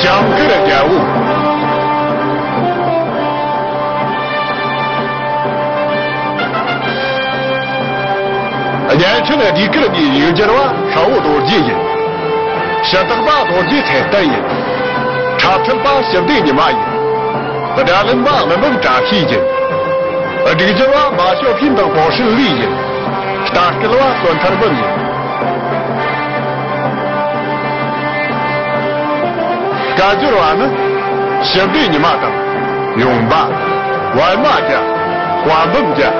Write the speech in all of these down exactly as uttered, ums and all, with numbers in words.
ཇིང་གུར་རྒྱལ་པོ། བརྙན་འཕྲིན་ཟློས་གར་གྱི་ཡིག་སྒྱུར་བ་ཧྲ་བོ་རྡོ་རྗེ་ཡིན། ཞུ་དག་པ་རྡོ་རྗེ་ཚེ་བརྟན་ཡིན། འཁྲབ་ཁྲིད་པ་ཞི་བདེ་ཉི་མ་ཡིན། སྒྲ་ལེན་པ་ཀླུ་འབུམ་བཀྲ་ཤིས་ཡིན། སྒྲིག་སྦྱོར་བ་མ་ཞོ་ཕིན་དང་པོ་ཧྲིན་ལི་ཡིན། ལྟ་སྐུལ་བ་བསོད་ཐར་འབུམ་ཡིན། སྐད་སྒྱུར་བ་ནི་ཞི་བདེ་ཉི་མ་དང་། ཡུང་པ། པད་མ་རྒྱལ། དཔའ་འབུམ་རྒྱལ།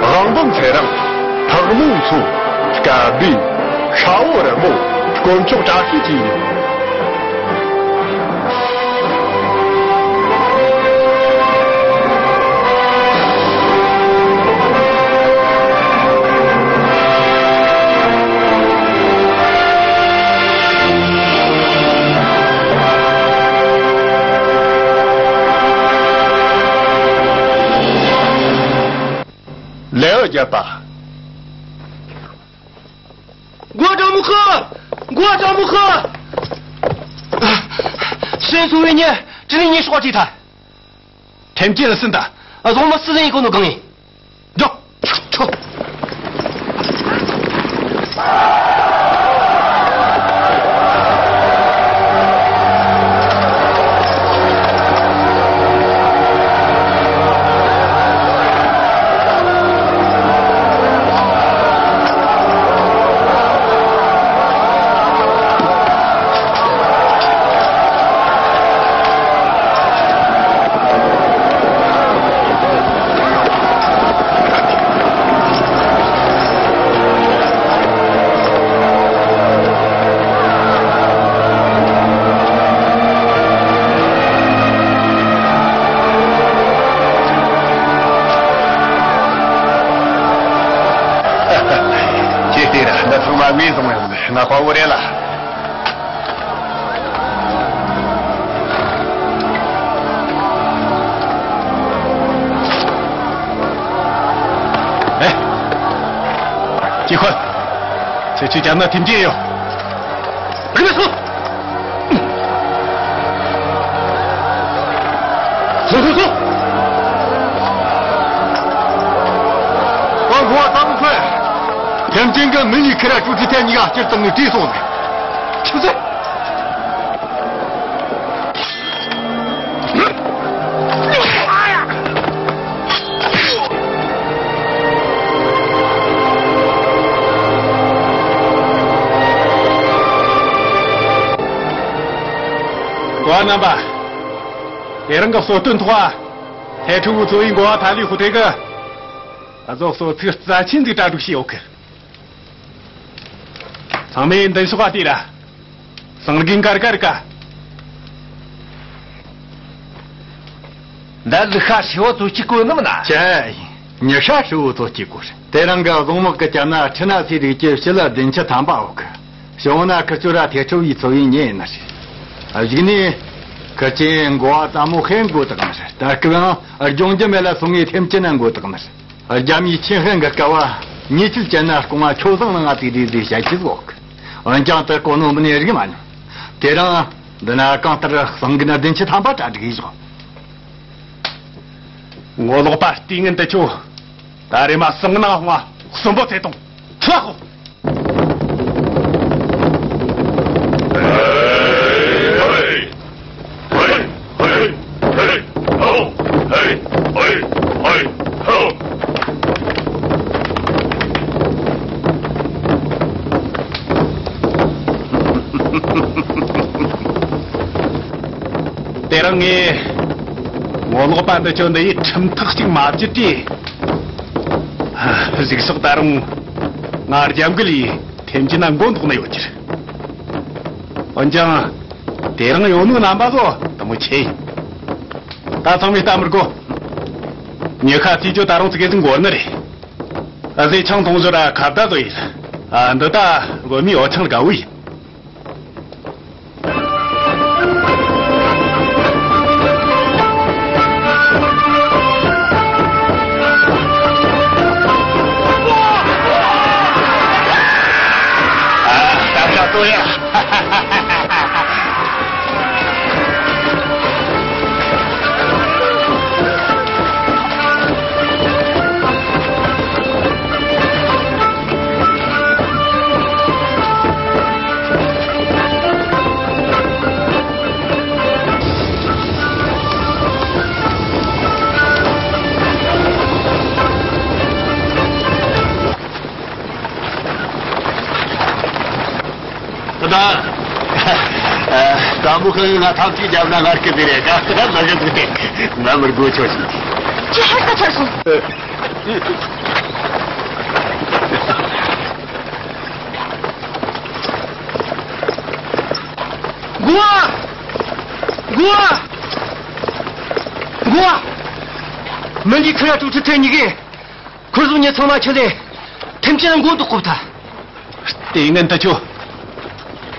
དབང་འབུམ་ཚེ་རིང་། ཕག་མོ་མཚོ། སྐལ་བྷེ། ཧྲ་བོ་རི་མོ། དཀོན་མཆོག་བཀྲ་ཤིས་བཅས་ཡིན། ལེའུ་བརྒྱད་པ། མགོ་ཀྲང་མོ་ཁོ། མགོ་ཀྲང་མོ་ཁོ། སུན་སུ་ཝེ་ཉེ་ཀྲི་ལི་ཉེ་ཧྲོག་ཅི་ཐ། ཐེམ་ཅི་ལ་སུན་ད། བཟང་མ་སུ་ཟིན་ཡི་གོ་ནོ་གང་ཡིན། འགྲོ། ཆོ། ཁྱེད་དེ་ར་འདི་ཚང་མ་ངས་བཟུང་ཡོང་ནི་ང་དཔའ་བོ་རེད་ལ། ཨེ། ཅི་ཁོ། ཁྱེད་ཆོས་རྒྱབ་ན་དེ་འདྲས་ཡོད། རི་མེ་སོ། སོ་སོ་སོ། ཨོ་ཧོ་ཏང་ཁོས། ཐེམ་ཅིན་གྱི་མི་གཉིས་ཁི་ར་ཅུ་ཁྲི་ཐེ་གཉིས་ཀ་སྤྱིར་བཏང་ནས་བྲོས་སོང་ཟིག་ཆུ་ཚོད། འགོ་བ་རྣམ་པ། དེ་རིང་གི་གསོལ་སྟོན་ཐོག་ཐའི་ཁྲི་བོའི་ཚོ་བའི་འགོ་བ་ཐ་ལི་ཧུ་ཐེ་གི་ཨ་ཟོག་གསོལ་ཚིགས་རྩ་ཆེན་ཟིག་གྲ་སྒྲིག་བྱས་ཡོད་གི། ཚང་མས་མདུན་ཕྱོགས་པ་དེ་ར། སང་རྒན་ཀར་ཀར་ཀ། འདི་ལུག་ཤ་ཧྲིལ་བོ་ཚོ་གཅིག་གོ་ནི་མིན་ན། ཅི། ཉི་ཤ་ཧྲིལ་བོ་ཚོ་གཅིག་གོ་རེད། དེ་རིང་གི་བཟང་དམག་གི་རྒྱབ་ན་ཁྲི་ན་སའི་རིགས་ཀྱི་སྤྱི་ལ་བདུན་ཅུ་ཐམ་པ་འོག་གི། ཞོ་ན་ཁི་ཆོ་ར་ཐེ་ཁྲོ་བའི་ཚོ་བའི་ཉེ་ཡིན་ན་རེད། གཞུག་ནས་ཁི་ཆེན་འགོ་བ་ཙམ་མོ་ཧེ་འགོ་དག་ནི་རེད། ད་སྐབས་ཡང་སྦྱོང་རྒྱུ་མེད་ལ་སོང་ངས་ཐེམ་ཅི་ན་འགོ་དག་ནི་རེད། རྒྱ་མིའི་ཆིན་ཧན་གི་སྐབས་བ་ཉེས་ཆད་ཅན་ན་སྐོང་བ་ཁྱོད་བཟང་ལ་ང་དེ་རེད་ཟེར་བཤད་ཀྱི་ཟོག་འོན་ཀྱང་དེ་གོ་ནོ་མིན་ནས་རིག་མ་མྱོང་། དེ་རིང་འདི་ན་གང་ལྟར་སང་གི་ན་བདུན་ཅུ་ཐམ་པ་གྲ་སྒྲིག་ཡིས་ཤོག་ངོ་ལོག་པ་ལྟས་ངན་དེ་ཆོ། ད་རེས་མ་སང་ན་ཧོང་བ་གསོན་པོ་ཚེ་དང་ཁྲི་ལ་ཧོ། དེ་རིང་ངས་ངོ་ལོག་པ་འདི་ཚོ་འདི་ཡི་ཁྲིམས་ཐག་ཅིག་མ་བཅད་དེ། གཟིགས་ཤོག་ད་རུང་ང་རྒྱབ་འགལ་ཡིས་ཐེམ་ཅི་ན་མགོ་འདོགས་ན་ཡོད་ཀྱི་རེད། འོན་ཀྱང་དེ་རིང་ཡོད་ནོ་རྣམ་པ་ཚོ་དུ་མོ་ཆེ་ཡིན། ད་ཚང་མས་ལྟ་མི་དགོ། ཉི་ཤ་ཚེས་བཅུ་ད་རུང་ཚིག་གེ་ཚིག་འགོར་ནི་རེད། ཨ་ཟེ་ཆང་འཐུང་ཞོར་ཁ་བརྡ་བཟོ་ཡིན། ཨ་འདི་ད་དགོན་མིའི་འོ་ཆང་དགའ་བོ་ཡིན། ཨ་ད་ད་ལྟོ་ཡ། ཁོ་ཁང་ང་ཐབས་ཅིག་བརྒྱབ་ན་ངར་སྐད་དེ་རེད་ག་ད་ལ་ག་དུ་དེ་ང་མི་དགོས་ཆོག་ཅིག་ཅི་ཧར་ད་ཚར་སོང་། འགོ་བ། འགོ་བ། འགོ་བ། མི་འདི་ཁ་ཡ་ཀྲུག་ཁྲི་ཐེ་གཉིས་ཀས། ཁོ་ཚོ་ཉིད་ཚང་མ་ཁྱོད་དེ། ཐེམ་ཆེན་མགོ་འདོགས་ཁོབ་ཐལ། ལྟས་ངན་དུ་ཁྱོད།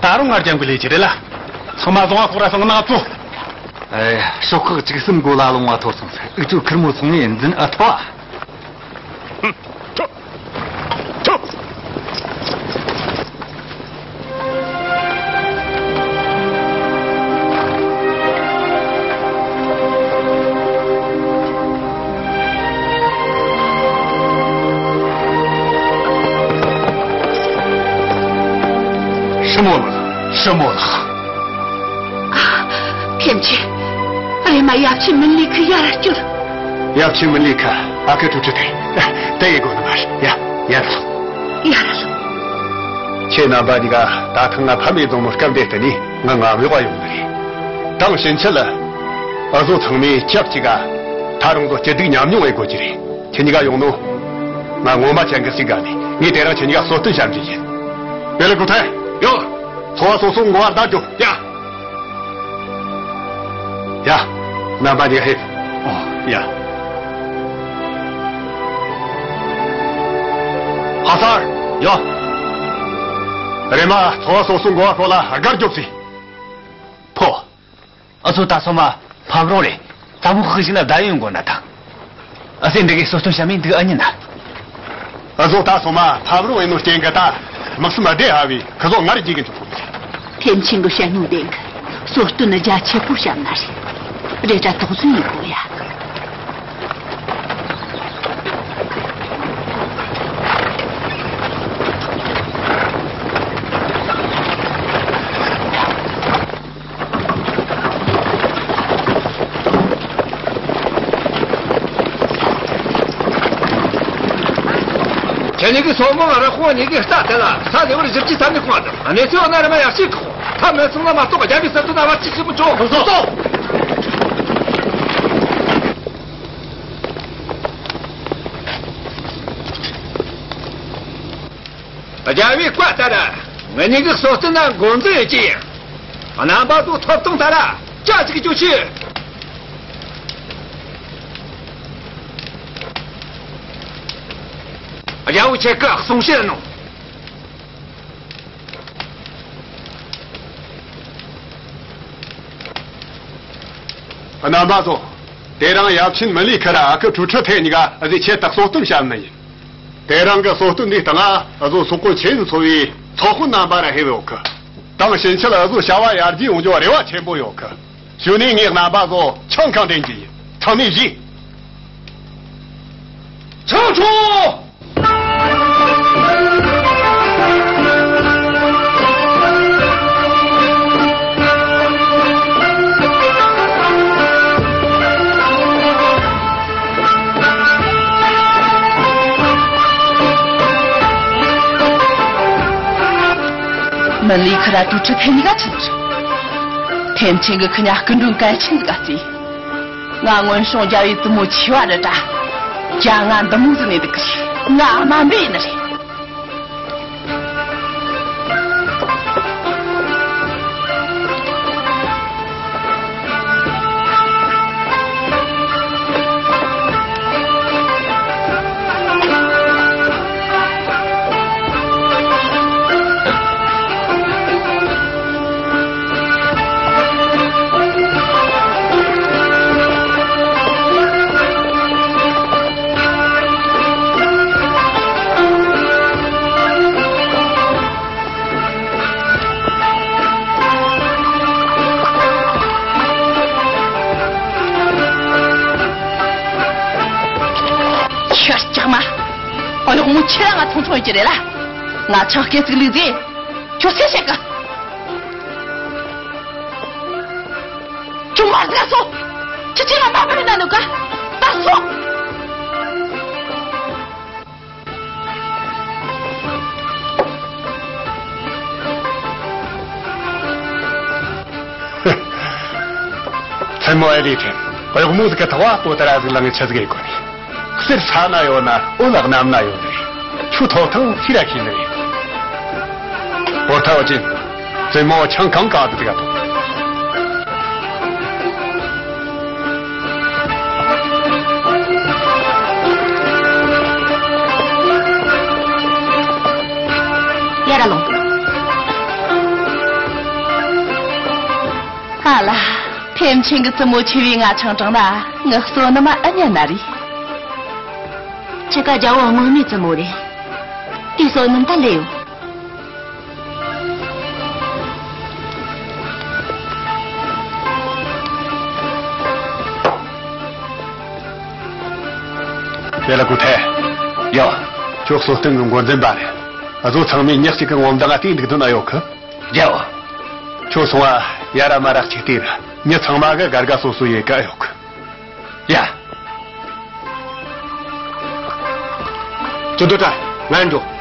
ད་རུང་ང་རྒྱང་གི་ལས་ཀྱི་རེད་ལ། ཚང་མ་བཟུང་བ་ཁོ་ར་སང་ན་ཚོ། ཨེ། ཤོག་ཁག་ཅིག་གསུམ་མགོ་ལ་ལོང་བ་ཐོར་སོང་ཟེར། ཨུ་ཅུ་ཁིར་མོ་སོང་ངས་འཛིན་ཨ་ཐོ། ཧུམ། ཁྱོད། ཁྱོད། ཧྲི་མོ་ལགས། ཧྲི་མོ་ལགས། ཨ། ཐེམ་ཆེན། རེམ་མ་ཡབ་ཆེན་མིན་ལི་ཁུ་ཡར་སྐྱོར། ཡབ་ཆེན་མིན་ལི་ཁུ་ཨ་ཁུ་ཀྲུ་ཀྲུ་དེ། དེ་ཡི་སྒོ་ནས་མ་རེད། ཡ། ཡར་ལོག་ཡར་ལོག་ཁྱེད་རྣམ་པ་གཉིས་ཀ་ད་ཐེངས་ང་ཕ་མེས་རྫོང་མོ་སྐབས་འདིར་བསྟུན་ནས་ང་ངམ་གཡོག་ག་ཡོང་ནི་རེད། དང་ཕྱིན་ཆད་ལ། འུ་ཚོ་ཚང་མས་ཆབས་ཅིག་ག་ད་རུང་ཚོ་སྐྱིད་སྡུག་མཉམ་མྱོང་བྱེད་དགོས་ཀྱི་རེད། ཁྱེད་གཉིས་ཀ་ཡོང་ནོ། ང་ངོ་མ་ཅན་གི་སྲིད་ག་ནས་ངས་དེ་རིང་ཁྱེད་གཉིས་ཀ་གསོལ་སྟོན་བྱ་འདྲི་ཡིན། དེ་ལ་གོ་ཐལ། ཡོ། ཚོ་བ་སོ་སོ་འགོ་བར་བརྡ་རྒྱོབ། ཡ། ཡ། རྣམ་པ་གཉིས་ཀ་ཕེབས། ཨོ། ཡ། ཧ་སར། ཡོ། རེམ་མ་ཚོ་བ་སོ་སོ་འགོ་བ་ཁོ་ལ་སྒར་རྒྱོབ་སྲིད། ཕོ། ཨུ་ཚོ་ད་སོ་མ་ཕམ་རོང་རེད། ཙམ་ཁོ་ཤིག་ན་བདའ་ཡོང་དགོ་ན་ཐང་། ཨ་སེ་འདི་གའི་གསོལ་སྟོན་བྱ་མི་འདུག་ཨ་ཉི་ན། ཨུ་ཚོ་ད་སོ་མ་ཕམ་རོང་ཡིན་ནོ་རྐྱེན་གི་ད་དམག་སུམ་བདེ་ཧ་བི་ཁི་ཚོ་ངར་རྒྱུག་གི་འཇུག་གོ། ཐེམ་ཆེན་གི་ཞལ་སྙུང་ལྡན་གི་གསོལ་སྟོན་ནི་རྒྱ་ཆེ་པོ་བྱ་ན་རེད། རེ་ད་དོགས་ཟོན་ཡིན་གོ་ཡ། ཁྱེད་གཉིས་ཀྱི་སོག་མོ་ང་རང་ཁོང་གཉིས་ཀྱི་རྩ་དེ་ལ་ས་ལེ་བར་བཞི་བཅུ་ཐམ་ནས་ཁོང་དང་གནས་ཚུལ་ན་རེ་མ་ཡག་ཤོས་ཁོ་ཐམ་མེད་སོང་ན་མ་གཏོགས་རྒྱ་མི་སྲིད་དོན་ན་བར་ཅི་ཞིག་མི་བྱུང་། ཁོང་ཚོ། རྒྱལ་བའི་བཀའ་ལྟར་ང་གཉིས་ཀྱི་སོ་སོ་ན་འགོ་འཛིན་ཡོད་ཀྱི་ཡིན། རྣམ་པ་ཚོ་ཐོབ་ཐང་ལྟར་ཅག་ཅིག་རྒྱུ་ཆེ། རྒྱལ་བོ་ཁྱེད་ཀྱི་གསུང་བཤད་གནང་། རྣམ་པ་ཚོ། དེ་རིང་ཡབ་ཆེན་མི་ལི་ཁ་ར་ཨ་ཁུ་ཁྲུ་ཁྲུ་ཐེ་གཉིས་ཀ་ཨ་ཟི་ཆེད་དུ་གསོལ་སྟོན་བྱ་ནི་ཡིན། དེ་རིང་གི་གསོལ་སྟོན་འདིའི་སྟེང་ང་ཨ་ཟོ་སོག་པོ་ཆེན་ཚོ་བའི་ཚོགས་དཔོན་རྣམ་པ་ར་ཧེ་བོ་ཁུ། དང་ཕྱིན་ཆད་ཨ་ཟོ་བྱ་བ་ཡར་རྒྱས་ཡོང་རྒྱུ་རེ་བ་ཆེན་པོ་ཡོད་ཁུ། གཞུག་ནས་ངས་རྣམ་པ་ཚོ་ཆང་ཁང་འདྲེན་གྱི་ཡིན། ཚང་མས་བཞེས། ཆང་འཐུང་། མི་ལི་ཁ་ར་ཏུ་ཁྲི་ཕེ་ནི་ག་ཆི་ཟིག་ཐེམ་ཆེན་གི་ཁི་ཉ་སྐུ་མགྲོན་གལ་ཆེན་ཟིག་ག་རྩིས། ང་སྔོན་བྱུང་རྒྱལ་བའི་བཙུན་མོ་ཆེ་བ་རེད་དྲ། རྒྱ་ང་འདི་མོ་ཟིག་ནས་འདུག་གི་ང་དམའ་འབེབས་ནི་རེད། ཁྱོད་ཅག་མ། ཨ་ལོ་མོ་ཁྱེད་རང་ང་ཚོང་ཚོང་ཡོད་ཀྱི་རེད་ལ། ང་ཆང་སྐད་ཅིག་ལུག་རྗེས། ཁྱོད་སེ་བཤད་གི་ཁྱོད་མར་ཟིག་སོང་། ཁྱི་ཁྱི་ང་མ་པ་མི་ན་ནུ་ག་ད་སོང་། བཙུན་མོ་ཨེ་རེད་དྲན། གཡོག་མོ་ཟིག་གི་ཐག་པ་པོ་ཏ་ར་ཟིག་ལངས་ཆི་ཟིག་ཡེ་གོ་ནི། གསེར་ས་ན་ཡོད་ན་འོད་ལ་གནམ་ན་ཡོད་ནི་རེད། ཁྱོད་ཐོབ་ཐང་ཚིག་ར་ཤེས་ནི་རེད། པོ་ཏ་བ་ཅན། བཙུན་མོ་ཆང་གང་ག་དུ་དེ་ག་ཐོབ། ཡར་ལོངས། ཨ་ལ། ཐེམ་ཆེན་གྱི་བཙུན་མོ་ཆེ་བའི་ང་ཆང་དྲངས་ན་ངའི་བསོད་ནམས་ཨ་ཉན་ན་རེད། ཁྱེད་ཀ་རྒྱལ་བོ་སྔོན་མའི་བཙུན་མོ་རེད། དེའི་བསོད་ནམས་ད་ལས་ཡོང་། དེ་ལ་ཀུ་ཐེ། ཡོ། ཁྱོད་གསོལ་སྟོན་གྱི་འགོ་འཛིན་པ་རེད། བཟོ་ཚང་མས་ཉག་གཅིག་གི་ངོ་མདངས་ང་དེའི་འདུག་དོན་ཨ་ཡོད་གི། རྒྱལ་བོ། ཁྱོད་སོང་བ་ཡ་ར་མ་ར་གཅིག་དེ་ར་མྱི་ཚང་མ་གི་དགའ་དགའ་སོ་སོ་ཡེ་ག་ཡོད་གི། ཡ། ཅོ་དོ་ཏྲ་ང་འགྲོ།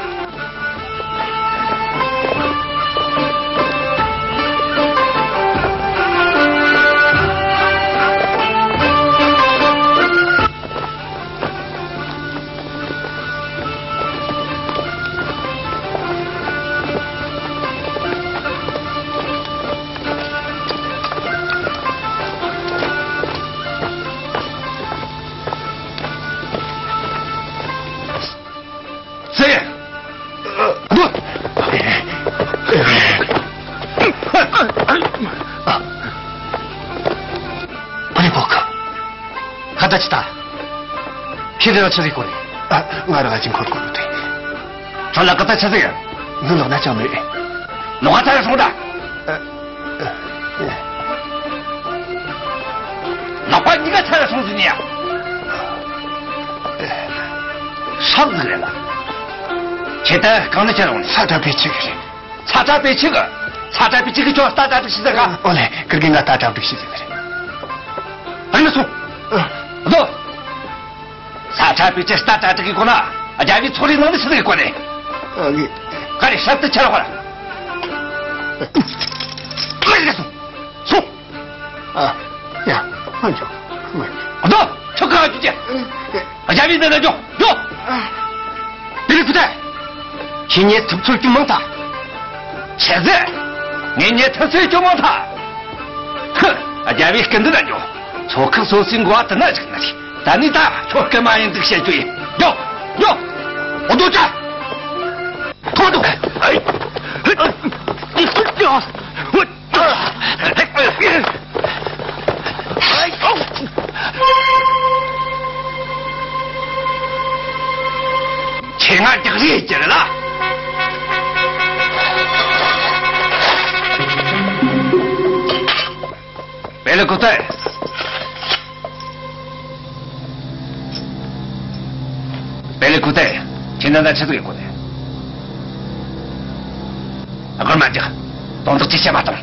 ཙེ། ཕ་ནི་བོ་ཁ། ཁ་ད་ཅི་ད། ཁྱེད་རང་ཆི་རེད་གོ་རེད། ཨ། ང་རང་ཨ་ཅིང་འཁོར་གོ་ནོ་དེ། ཁྱོད་ལ་ཀ་ད་ཆི་ཟིག་ཡ། ནུ་ལོག་ན་ཅང་མེད། ལོག་ཨ་ཐར་སོང་ད། ལག་པ་གཉིས་ཀ་ཚར་སོང་ཟིན་ཡ། ཧྲག་ཟིག་རེད་ལ། ཁྱེད་ད་གང་ནས་ཁྱེར་འོང་ནས། ས་ཁྲ་པའི་ཆི་གི་རེད། ས་ཁྲ་པའི་ཆི་གི། ས་ཁྲ་པའི་ཆི་གི་ཁྱོད་ལྟ་གྲ་སྒྲིག་ཤི་ཟེར་ག་ཨོ་ལེ། ཁིར་གི་ང་ལྟ་གྲ་སྒྲིག་ཤི་ཟེར་གི་རེད། ཨ་ནི་སོང་། ཨ། ལོ། ས་ཁྲ་པའི་ཆི་ལྟ་གྲ་སྒྲིག་གི་གོ་ན་རྒྱ་བའི་ཚོ་རིག་ནང་ནས་ཤི་ཟེར་གི་གོ་ནས། ཨ་ལེ། ག་རེ་ཤབ་ཏུ་ཁྱེར་བ་ར། ཨ་ལེ་སོང་། སོང་། ཨ། ཡ། ང་འགྲོ། ང་འགྲོ། ཨ་དོ། ཁྱོད་གང་འགྲོ་རྒྱུ། ཨ། རྒྱ་མི་འདི་ན་འགྲོ། འགྲོ། ཨ། དེ་རིང་ཁུ་ཐེ། ཁྱེད་ཉིད་ཐུབ་ཚོད་ཀྱི་མང་ཐག་ཆི་ཟེར། ངེད་ཉིད་ཐུབ་ཚོད་ཀྱི་མང་ཐག་ཧུ། རྒྱ་མི་སྐུ་མདུན་ན་འགྲོ། ཚོ་ཁག་སོ་སོའི་འགོ་བ་དུ་ན་ཞིག་ན་རེད། ད་ནི་ད་ཁྱོད་སྐུ་མ་ཡིན་འདུག་བཤད་རྒྱུ་ཡིན། འགྲོ། འགྲོ། ཨ་དོ་ཅ། ཐོ་དོ། ཁྱེད་ང་རྒྱག་རེས་ཀྱི་རེད་ལ། པེ་ལེ་ཀུ་ཐེ། པེ་ལེ་ཀུ་ཐེ། ཁྱེད་འདི་ན་ཆི་ཟིག་ཡོད་གོ་ནས། ཨ་གོར་མ་རྒྱག་དོན་དག་ཅི་བཤད་མ་བཏང་།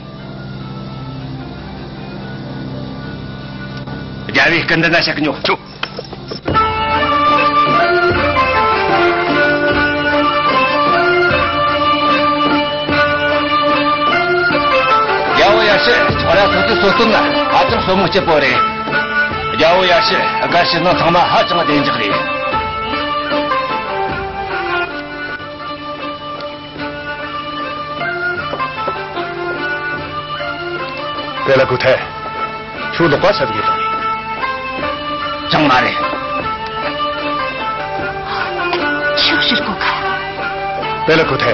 རྒྱལ་བའི་སྐུ་མདུན་ན་བཤད་གི་ཉོ། ཆུ། རྒྱལ་བོ་ཡར་ཞུ། ཁྱོད་ར་སོ་སོའི་སོ་སོ་ན་ཧ་ཅང་སོ་མོ་སྐྱིད་པོ་རེད། རྒྱལ་བོ་ཡར་ཞུ། དགའ་བྱེད་ནང་ཚང་མ་ཧ་ཅང་བདེ་འཇགས་རེད། པེ་ལེ་ཀུ་ཐེ། ཁྱོད་ལོག་པ་ཆ་ཟིག་ཡོད་དམ། ཅང་མ་རེད། ཁྱོད་ཕྱིར་གོ་ཁ། པེ་ལེ་ཀུ་ཐེ།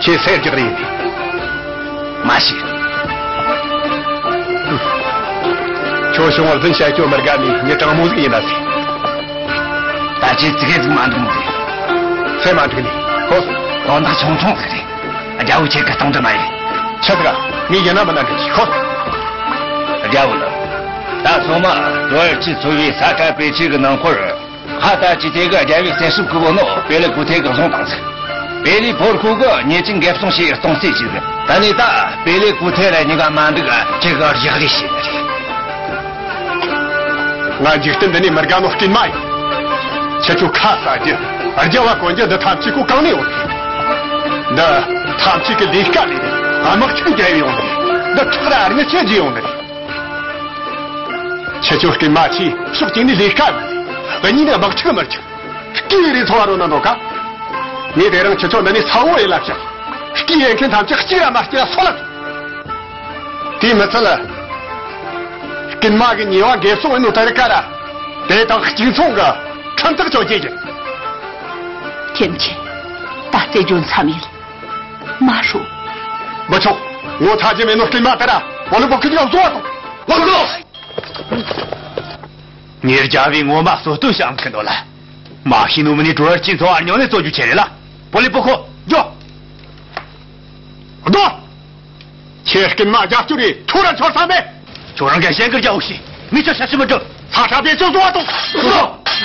ཁྱེད་སེར་རྒྱག་རེ་ཡིན། མ་ཤེས། ཁྱོད་བྱུང་བ་རྫུན་བཤད་རྒྱུ་མི་དགའ་ནི་མྱི་དྲང་མོ་ཟིག་ཡིན་ན་ཟིག་ད་ཁྱེད་ཙི་གེ་ཟིག་མ་འདུག་མོ་རེད། སེམས་མ་འགྲིག་ནི། ཧོ། དོན་དག་ཆུང་ཆུང་ཟིག་རེད། རྒྱལ་བོ་ཁྱེད་ཀྱི་སྟངས་འདྲ་མ་ཡིན། ཆི་ཟིག་ཨ། ངས་ཡིན་ན་མིན་ན་འགྲིག་གི་ཧོ། རྒྱལ་བོ་ལགས། ད་སོ་མ་ལོ་ཡར་ཆི་ཚོ་བའི་ས་ཁྲ་པེ་ཆི་གི་ནང་འཁོར། ཧ་ད་ཅི་དེ་གི་རྒྱལ་བའི་གསེར་སྲུབ་ཀུ་བོ་ནོ་པེ་ལེ་ཀུ་ཐེ་གི་བཟུང་བཏང་ཟིག་པེ་ལི་ཕོར་ཁུ་གི་ཉེ་ཅིང་འགེབས་སྲུང་བྱས་གཏོང་རྩིས་བྱས་ཟིག་ད་ནི་ད་པེ་ལེ་ཀུ་ཐེ་ར་གཉིས་ཀ་མ་འདུག་ཁྱེད་ཀྱི་རྒྱག་རེས་བྱས་ནི་རེད། ང་འཇིག་རྟེན་འདི་ནས་མི་དགའ་ནོ་རྐུན་མ་ཡིན། ཁྱེད་ཚོ་ཁ་ཟ་རྒྱུ། རྒྱལ་བ་གོན་རྒྱུ་འདི་ཐམས་ཅད་ཁོ་གང་ནས་ཡོང་ནི། འདི་ཐམས་ཅད་ཀྱི་ལས་ཀ་ལས་དམག་ཆུ་རྒྱལ་ཡོང་ནི། འདི་ཁྲག་ར་རྔུལ་ཆུ་རྒྱས་ཡོང་ནི། ཁྱེད་ཚོ་རྐུན་མ་ཆེ་ཕྱོགས་གཅིག་ནས་ལས་ཀ་མི་ལས། གཉིས་ནས་དམག་འཁྲུག་མི་འཁྲུག་རྐུན་རེ་འཚོ་བ་རོལ་ན་འདོད་ཀ། ངས་དེ་རིང་ཁྱེད་ཚོ་འདི་ནས་ས་འོག་ཡི་ལ་བཞག་རྐུན་ཡེད་མཁན་ཐམས་ཅད་གཅིག་ར་མ་སྐྱེ་ལ་སོད་ལ། དེའི་མི་ཚད་ལ། རྐུན་མ་གི་ཉེས་པ་འགེབས་སྲུང་ཡིན་ནོ་དེ་རིགས་ཀ་ར། དེ་དག་གཅིག་མཚུངས་ཀྱི་ཁྲིམས་ཐག་གཅོད་རྒྱུ་ཡིན། ཐེམ་ཆེན། ད་རྩེད་འཇོན་མཚམས་ཡིན། མ་ཧྲུ། མི་ཆོག་ངོ་ཚ་རྒྱུ་མེད་ནོ་རྐུན་མ་དེ་ར་བོ་ལི་པོ་ཁི་ཅིག་ལ་བཟོ་བ་དང་། ལགས་སོ། ངས་རྒྱལ་བའི་ངོ་མ་གསོད་གཏོང་བྱ་མཁན་འདུག་ལ། མ་ཤི་ནུ་མི་ནི་གྲོ་བར་ཅི་འཚོ་བ་ཉོ་ནས་བཙོ་རྒྱུ་ཆེ་རེད་ལ། པོ་ལི་པོ་ཁོ་འགྱོ། རྡོ། ཁྱེད་རྐུན་མ་རྒྱབ་སྐྱོར་རེད། ཁྱོད་རང་འཆོར་ས་མེད། ཁྱོད་རང་གི་གཞན་གྱི་རྒྱལ་པོ་ཞིག་མི་ཚོ་ཤ་ཤི་མི་འགྲོ། ས་ཁྲ་བེད་སྤྱོད་བཟོ་བ་དང་། ད་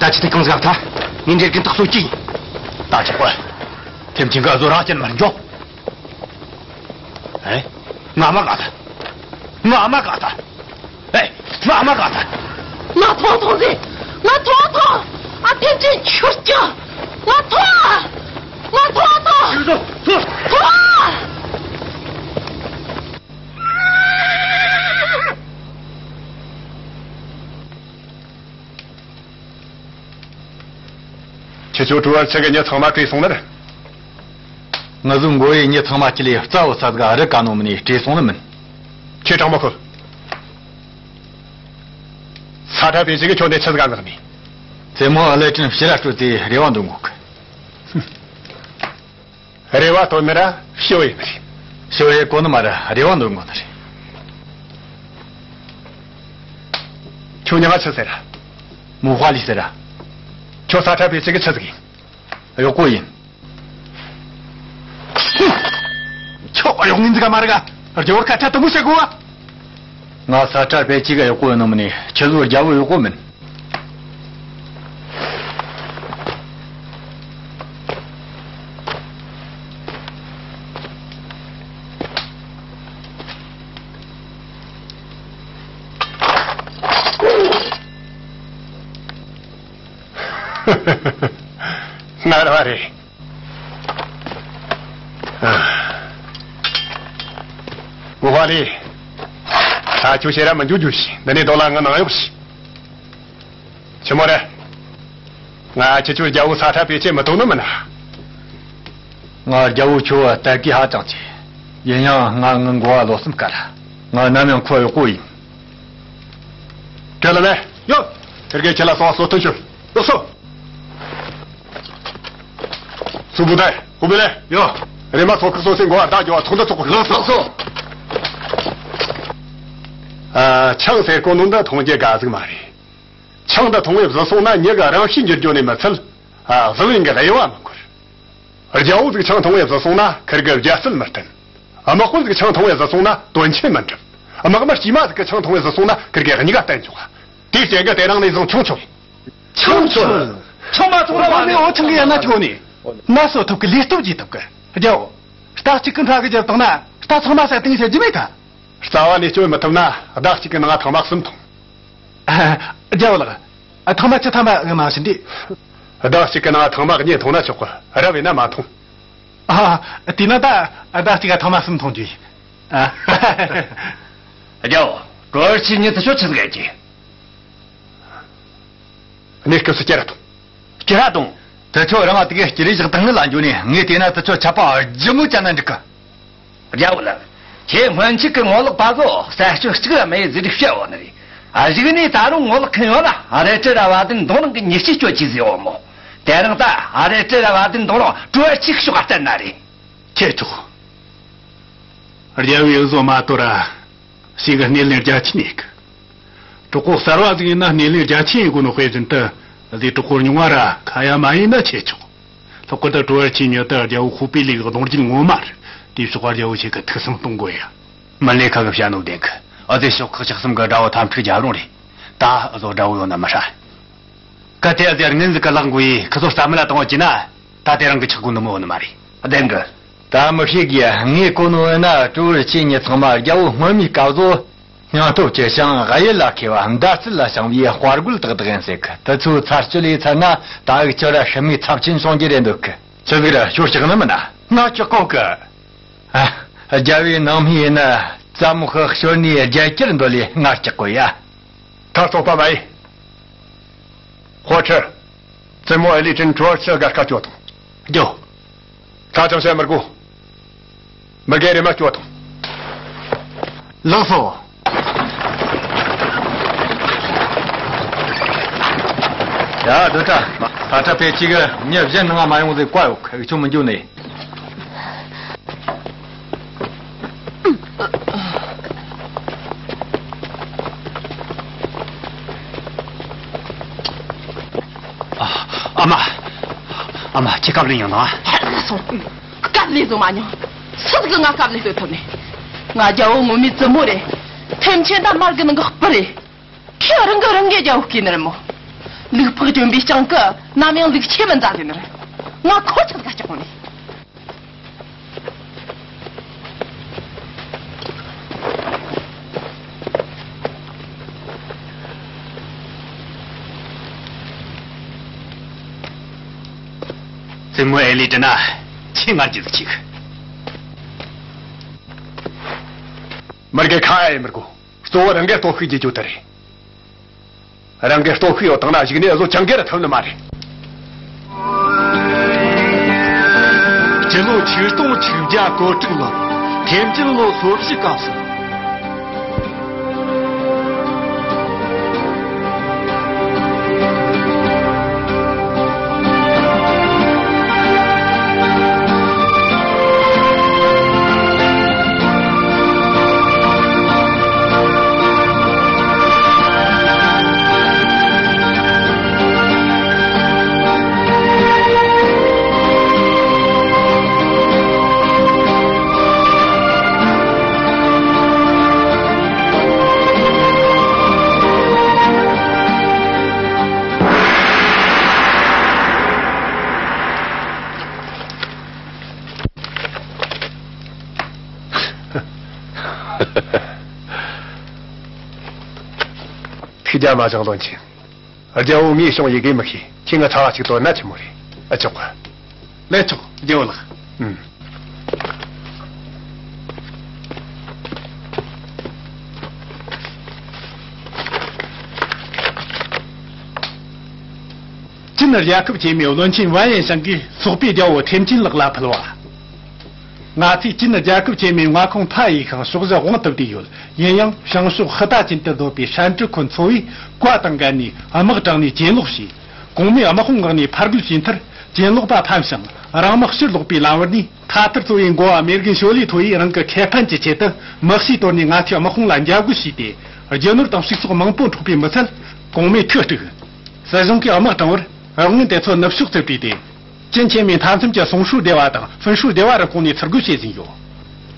ལྟ་ཆི་དེ་གང་ཟིག་ཐ་ངས་འདྲེར་གིན་ཐག་སོ་ཅི། ད་ཆོག་པ། ཐེམ་ཆེན་ག་བཟོ་རང་ཅན་མར་འཇོག་ཨེ། ང་མ་ག་ད། ང་མ་ག་ད། ཨེ། ང་མ་ག་ད། ང་ཐོང་ཐོང་ཟེ། ང་ཐོང་ཐོང་། ཨ་ཐེམ་ཆེན་ཆུར་ཀྱང་། ང་ཐོང་། ང་ཐོང་ཐོང་། ཐོང་། ཁྱེད་ཚོ་གྲོ་བར་ཚེ་གི་མྱི་ཚང་མ་བྲོས་སོང་ནི་རེད། ང་ཚོའི་མགོ་བའི་མྱི་ཚང་མ་ཁྱེད་ལས་རྩ་བོ་ས་ཟིག་རི་ཀ་ནོ་མི་ནས་བྲོས་སོང་ནི་མིན། ཁྱེད་དྲང་མོ་ཁོ། ས་ཁྲ་བེ་ཅིག་གི་ཁྱོད་ནས་ཆི་ཟིག་ག་འགག་ནི། རྩེད་མོ་ཨ་ལེ་ཀྲིན་ཕྱི་ར་སྤྲོད་དེ་རེ་བ་འདོན་གོ་གི། རེ་བ་བཏོན་ནི་ར་ཕྱི་བས་ནི་རེད། ཕྱི་བས་གོ་ནི་མ་ར་རེ་བ་འདོན་གོ་ནི་རེད། ཁྱོད་མྱིང་ང་ཆི་ཟེར་ར། མུ་ཧྭ་ལི་ཟེར་ར། ཁྱོད་ས་ཁྲ་བེ་ཅིག་གི་ཆི་ཟིག་ཡིན། གཡོག་པོ་ཡིན། ཁྱོད་གཡོག་ངན་ཟིག་ག་མ་རེད་ག་རྒྱལ་བོར་ཁ་ཁྲ་དུ་མུ་བྱེད་དགོས་བ། ང་ས་ཁྲ་བེ་ཅིག་ག་གཡོག་པོ་ཡིན་ནོ་མིན་ནི་ཁྱེད་ཚོ་རྒྱལ་བོའི་གཡོག་པོ་མིན། ངར་བ་རེད། མུ་ཧྭ་ལི། ད་ཁྱོད་ཕྱིར་ར་མི་འཇུག་རྒྱུ་ཞིག་འདི་ནས་རྡོ་ལ་ང་ནང་གཡོག་ཞིག་ཆི་མོ་རེད། ང་ཁྱེད་ཚོའི་རྒྱལ་བོ་ས་ཁྲ་བེ་ཅིག་མི་ཐོབ་ནི་མིན་ན། ང་རྒྱལ་བོ་ཁྱོད་བལྟ་གི་ཧ་ཅང་ཆེ། ཡིན་ཡང་ང་ངི་མགོ་བ་ལོ་གསུམ་དཀར། ང་ནམ་ཡང་ཁོའི་གཡོག་པོ་ཡིན། ཁྲེ་ལ་ལེ། ཡོད། ཁིར་གེ་ཁྱེད་ལ་སོང་བ་གསོལ་སྟོན་ཞུ། ལགས་སོ། སུ་བུ་དར་ཧུ་བི་ལེ། ཡོད། རེམ་མ་ཚོགས་ཁག་སོ་སོའི་མགོ་བ་བརྡ་རྒྱོབ་བ་ཚོགས་འདུ་ཚོགས་དགོས། ལགས་སོ། ཨ། ཆང་ཟེར་གོ་ནོ་འདི་འཐུང་རྒྱུ་དགའ་ཟིག་མ་རེད། ཆང་འདི་འཐུང་བས་བཟི་སོང་ན་མྱི་གི་རང་གཤིས་འགྱུར་རྒྱུ་ནས་མི་ཚད། ཨ། བཟི་བའི་གི་དབྱེ་བ་མི་འཁོར། རྒྱལ་པོ་ཟིག་ཆང་འཐུང་བས་བཟི་སོང་ན་ཁིར་གི་རྒྱལ་སྲིད་མི་བརྟན། དམག་དཔོན་ཟིག་ཆང་འཐུང་བས་བཟི་སོང་ན་དོན་ཆེན་མི་འགྲུབ། དམག་མི་དཀྱུས་མ་ཟིག་གིས་ཆང་འཐུང་བས་བཟི་སོང་ན་ཁིར་གི་གཉིས་ཀ་བརྟན་ཆོག་དེའི་རྐྱེན་གྱིས་དེ་རིང་ནས་བཟུང་ཆང་མཆོད། ཆང་མཆོད། ཆང་མ་འཐུང་བ་ནི་འོ་ཆང་གི་ཡན་ན་ཁྱོད་ནི། ན་སོ་ཐུབ་ཀི་ལས་སྟོབས་ཀྱིས་ཐུབ་ཀི། རྒྱལ་པོ། རྟ་གཅིག་གི་འཕྲ་གི་རྒྱབ་བཏང་ན་རྟ་ཚང་མ་ཟ་སྟེང་བྱེད་རྒྱུ་མེད་ད། རྩ་བ་ནས་སྐྱོན་མི་ཐུབ་ན་བདག་གཅིག་གི་ནང་ཐང་མ་གསུམ་འཐུང་། རྒྱལ་པོ་ལགས། ཐང་མ་ཆུ་ཐང་མ་ཨེ་མ་བྱིན་ཏེ། བདག་གཅིག་གི་ནང་ཐང་མ་གཉིས་འཐུང་ན་ཆོག་གི། རབ་ཡིན་ན་མ་འཐུང་། ཨ། དེས་ན་ད་བདག་གཅིག་ག་ཐང་མ་གསུམ་འཐུང་རྒྱུ་ཡིན། ཨ། རྒྱལ་པོ། གྲོ་བར་ཆི་ཉིད་དུ་ཆོ་ཆི་ཟིག་ཡ་གྱི། གནས་སྐབས་སུ་སྐྱེལ་ར་དང་། སྐྱེལ་ར་དང་། དེ་ཚོ་རང་ང་དེ་གའི་སྐྱེལ་རེས་བཞག་དང་ངི་ལ་འགྱོ་ནས་ངས་བལྟས་ན་དེ་ཚོ་ཆད་པ་ལྗིད་མོ་བཅད་ན་འགྲིག་གི། རྒྱལ་པོ་ལགས། ཁྱེད་སྔོན་ཆད་ཀྱི་ངོ་ལོག་པ་ཚོ་ས་ཕྱོགས་གཅིག་ལ་མེད་ཟེར་བཤད་འོ་ནི་རེད། ཨ། གཞུག་ནས་ད་རུང་ངོ་ལོག་མཁན་ཡོད་ན་རལ་གྲི་ར་བ་དན་མདུང་རང་གི་མྱི་གཅིག་སྤྱོད་ཀྱི་ཟེར་བ་མོ། དེ་རིང་ད་རལ་གྲི་ར་བ་དན་མདུང་རང་སྤྲོ་བ་ཆིག་ཤོག་ག་སྟེར་ན་རེད། ཁྱེད་ཚོ། རྒྱལ་བོའི་བཟོ་མ་གཏོར་ར། ཞིག་གི་སྣེ་ལེན་རྒྱ་ཆེན་ཡིན་གི། གྲོགས་པོ་གསར་བ་ཟིག་ཡིན་ན་སྣེ་ལེན་རྒྱ་ཆེན་ཡིན་དགོས་ནོ་དཔེ་བཞིན་དུ། ཟིག་གྲོགས་པོ་རྙིང་བ་ར་ཁ་ཡ་མ་ཡིན་ན་ཆེ་ཆོག་ལྷག་པར་དུ་གྲོ་བར་ཆེན་ཉོ་ད་རྒྱལ་བོ་ཁུག་པའི་ལུག་གདོང་རྒྱུད་ངོ་མ་རེད། དེའི་ཕྱོགས་རྒྱལ་བོ་ཆེ་གི་ཐུགས་བསམ་གཏོང་དགོས་ཡ། མི་ལས་ཁ་གི་བྱ་ནོ་བདེན་གི། ཨ་ཙི་ཕྱོགས་ཁག་ཅག་གསུམ་གི་དགྲ་བོ་ཐམ་ཕྲུག་རྒྱབ་རུང་རེད། ད་ཨ་ཟོ་དགྲ་བོ་ཡོད་ན་མི་ཧྲ། གལ་ཏེ་ཨ་ཙི་རྔན་ཟིག་གི་ལག་འགུལ་ཡིས་ཁི་ཚོ་རྩ་མེད་ལ་བཏང་བ་བྱས་ན། ད་དེ་རང་གི་ཆག་སྒོ་ནི་མོ་ནི་མ་རེད། བདེན་གི། ད་མི་ཤེས་གི། ངས་གོ་ནོ་ཡིན་ན་གྲོ་བོར་ཆེན་ཉིད་ཚང་མ་རྒྱལ་བོ་སྔོན་མའི་སྐབས་སུ་སྙིང་སྟོབས་ཆེ་ཞིང་གཡུལ་ལ་མཁས་པ་མདའ་རྩལ་ལ་བྱང་བའི་དཔའ་རྒོད་དག་དག་ཡིན་ཟེར་གི། དེ་ཚོའི་ཚར་གཅོད་ལས་ཚར་ན་ད་འུ་ཅོ་ར་ཧྲི་མའི་ཚབས་ཆེན་བྱུང་རྒྱུ་རེད་འདོད་གི། ཆི་ཟིག་ར་ཤོར་སྐྲག་ནི་མིན་ན། ང་སྐྲག་གོ་གི། ཨ། རྒྱལ་བོའི་ནང་མི་ཡིན་ན་རྩ་མོ་ཁག་ཤོར་ནས་རྒྱལ་གྱར་འདོད་ལས་ང་སྐྲག་གོ་ཡ། ད་རྩོག་པ་མ་ཡིན། ཧོ་ཁྲི། བཙུན་མོ་ཨེ་ལི་ཏྲིན་གྲོ་བར་ཆེན་སྒར་ཁ་སྐྱོད་དང་། རྒྱོ། ཁ་ཅང་བཤད་མི་དགོས། མི་རྒན་རེ་མ་སྐྱོད་དང་། ལགས་སོ། ཡ་སྡོད་ད། ཕ་ཁྲ་པེ་གཅིག་གི་མྱི་གཞན་ནང་མ་ཡོང་ཟེར་བཀའ་ཡོད་གི། ཁྱོད་མི་འགྱོ་ནས། ཨ་མ། ཨ་མ། ཁྱེད་སྐབས་ལས་མྱོང་དང་། ཧད་སོང་། སྐབས་ལས་བཟོ་མ་མྱོང་། སུ་ཟིག་གིས་ང་སྐབས་ལས་བཟོ་ཐུབ་ནས། ང་རྒྱལ་བོ་ངོ་མའི་བཙུན་མོ་རེད། ཐེམ་ཆེན་དང་མར་གི་ནང་གི་སྤུ་རེད། ཁྱེད་རང་གི་རང་གི་རྒྱལ་བོ་བསྐོས་ནི་རེད་མོ། ལུག་ཕག་གྱོན་པའི་སྤྱང་ཀི་ནམ་ཡང་ལུག་ཁྱེད་མི་མཛའ་གི་ནི་རེད། ང་ཁོ་ཆ་ཟིག་ག་སྐྲག་གོ་ནས། བཙུན་མོ་ཨེ་ལི་ཏྲི་ན་ཁྱེད་ང་རྒྱུད་ཅིག་མི་དགེ་ཁ་ཡ་ཡི་མི་དགོས། གཙོ་བོ་རང་གི་སྟོབས་ཤུགས་ཀྱི་རྒྱུ་དེ་རེད། རང་གི་སྟོབས་ཤུགས་ཡོད་དང་ན་གཞུག་ནས་བཟོ་ཅང་གེ་ར་ཐུབ་ནི་མ་རེད། སྤྱི་ལོ་ཆིག་སྟོང་ཆིག་བརྒྱ་གོ་དྲུག་ལོར་ཐེམ་ཅིན་ལོ་སོ་བཞི་སྐབས་སུ། ཐུགས་རྒྱལ་མ་བཞེངས་བློན་ཆེན། རྒྱལ་བོ་ངའི་གཤོང་ཡི་གེ་མི་ཤེས། ཁྱེད་ང་ཚ་བ་གཅིག་དོན་ན་ཆི་མོ་རེད། ཨ་ཆོག་ག་ལས་ཆོག་རྒྱལ་བོ་ལགས། ཨུམ། ཅིན་རྒྱལ་ཁབ་ཆེན་མོའི་བློན་ཆེན་ཝན་ཡན་ཤང་གིས་སོག་པོའི་རྒྱལ་བོ་ཐེམ་ཅིན་ལགས་ལ་ཕུལ་བ། ང་ཚོས་ཅིན་རྒྱལ་ཁབ་ཆེན་མོའི་མངའ་ཁོངས་མཐའ་ཡས་ཤིང་ཕྱོགས་བཞི་དབང་དུ་བསྡུས་ཡོད། ཡིན་ཡང་བྱང་ཕྱོགས་ཧི་ཏ་ཅན་དུ་སྡོད་པའི་ཧྲན་ཀྲི་ཁོན་ཚོ་བས་བཀའ་དང་འགལ་ནས་དམག་དྲངས་ནས་གྱེན་ལོག་བྱས། གོང་མའི་དམག་དཔུང་ངག་ནས་ཕར་རྒོལ་བྱས་མཐར་གྱེན་ལོག་པ་ཕམ་ཞིང་རང་དམག་ཕྱིར་ལོག་པའི་ལམ་བར་ནས། ཐ་ཐར་ཚོ་བའི་འགོ་བ་མེ་རྒན་ཞོ་ལི་ཐོ་ཡིས་རང་གི་ཁེ་ཕན་གྱི་ཆེད་དུ་དམག་གཤིས་དོར་ནས་ང་ཚོའི་དམག་དཔུང་ལ་འཇབ་རྒོལ་བྱས་ཏེ། རྒྱུ་ནོར་དང་ཕྱུགས་ཟོག་མང་པོ་འཕྲོག་པས་མི་ཚད། གོང་མའི་ཐུགས་དཀྲུགས། སྲིད་གཞུང་གིས་དམག་དྲངས་པར་རོགས་དངུལ་དེ་ཚོ་ནུབ་ཕྱོགས་བཙལ་བྲིས་ཏེ། ཅིན་ཆེན་མོའི་མཐའ་མཚམས་ཀྱི་སུང་ཧྲུའུ་སྡེ་བ་དང་ཧྥུན་ཧྲུའུ་སྡེ་བ་རུ་བསྐོངས་ནས་ཚུར་རྒོལ་བྱེད་བཞིན་ཡོད།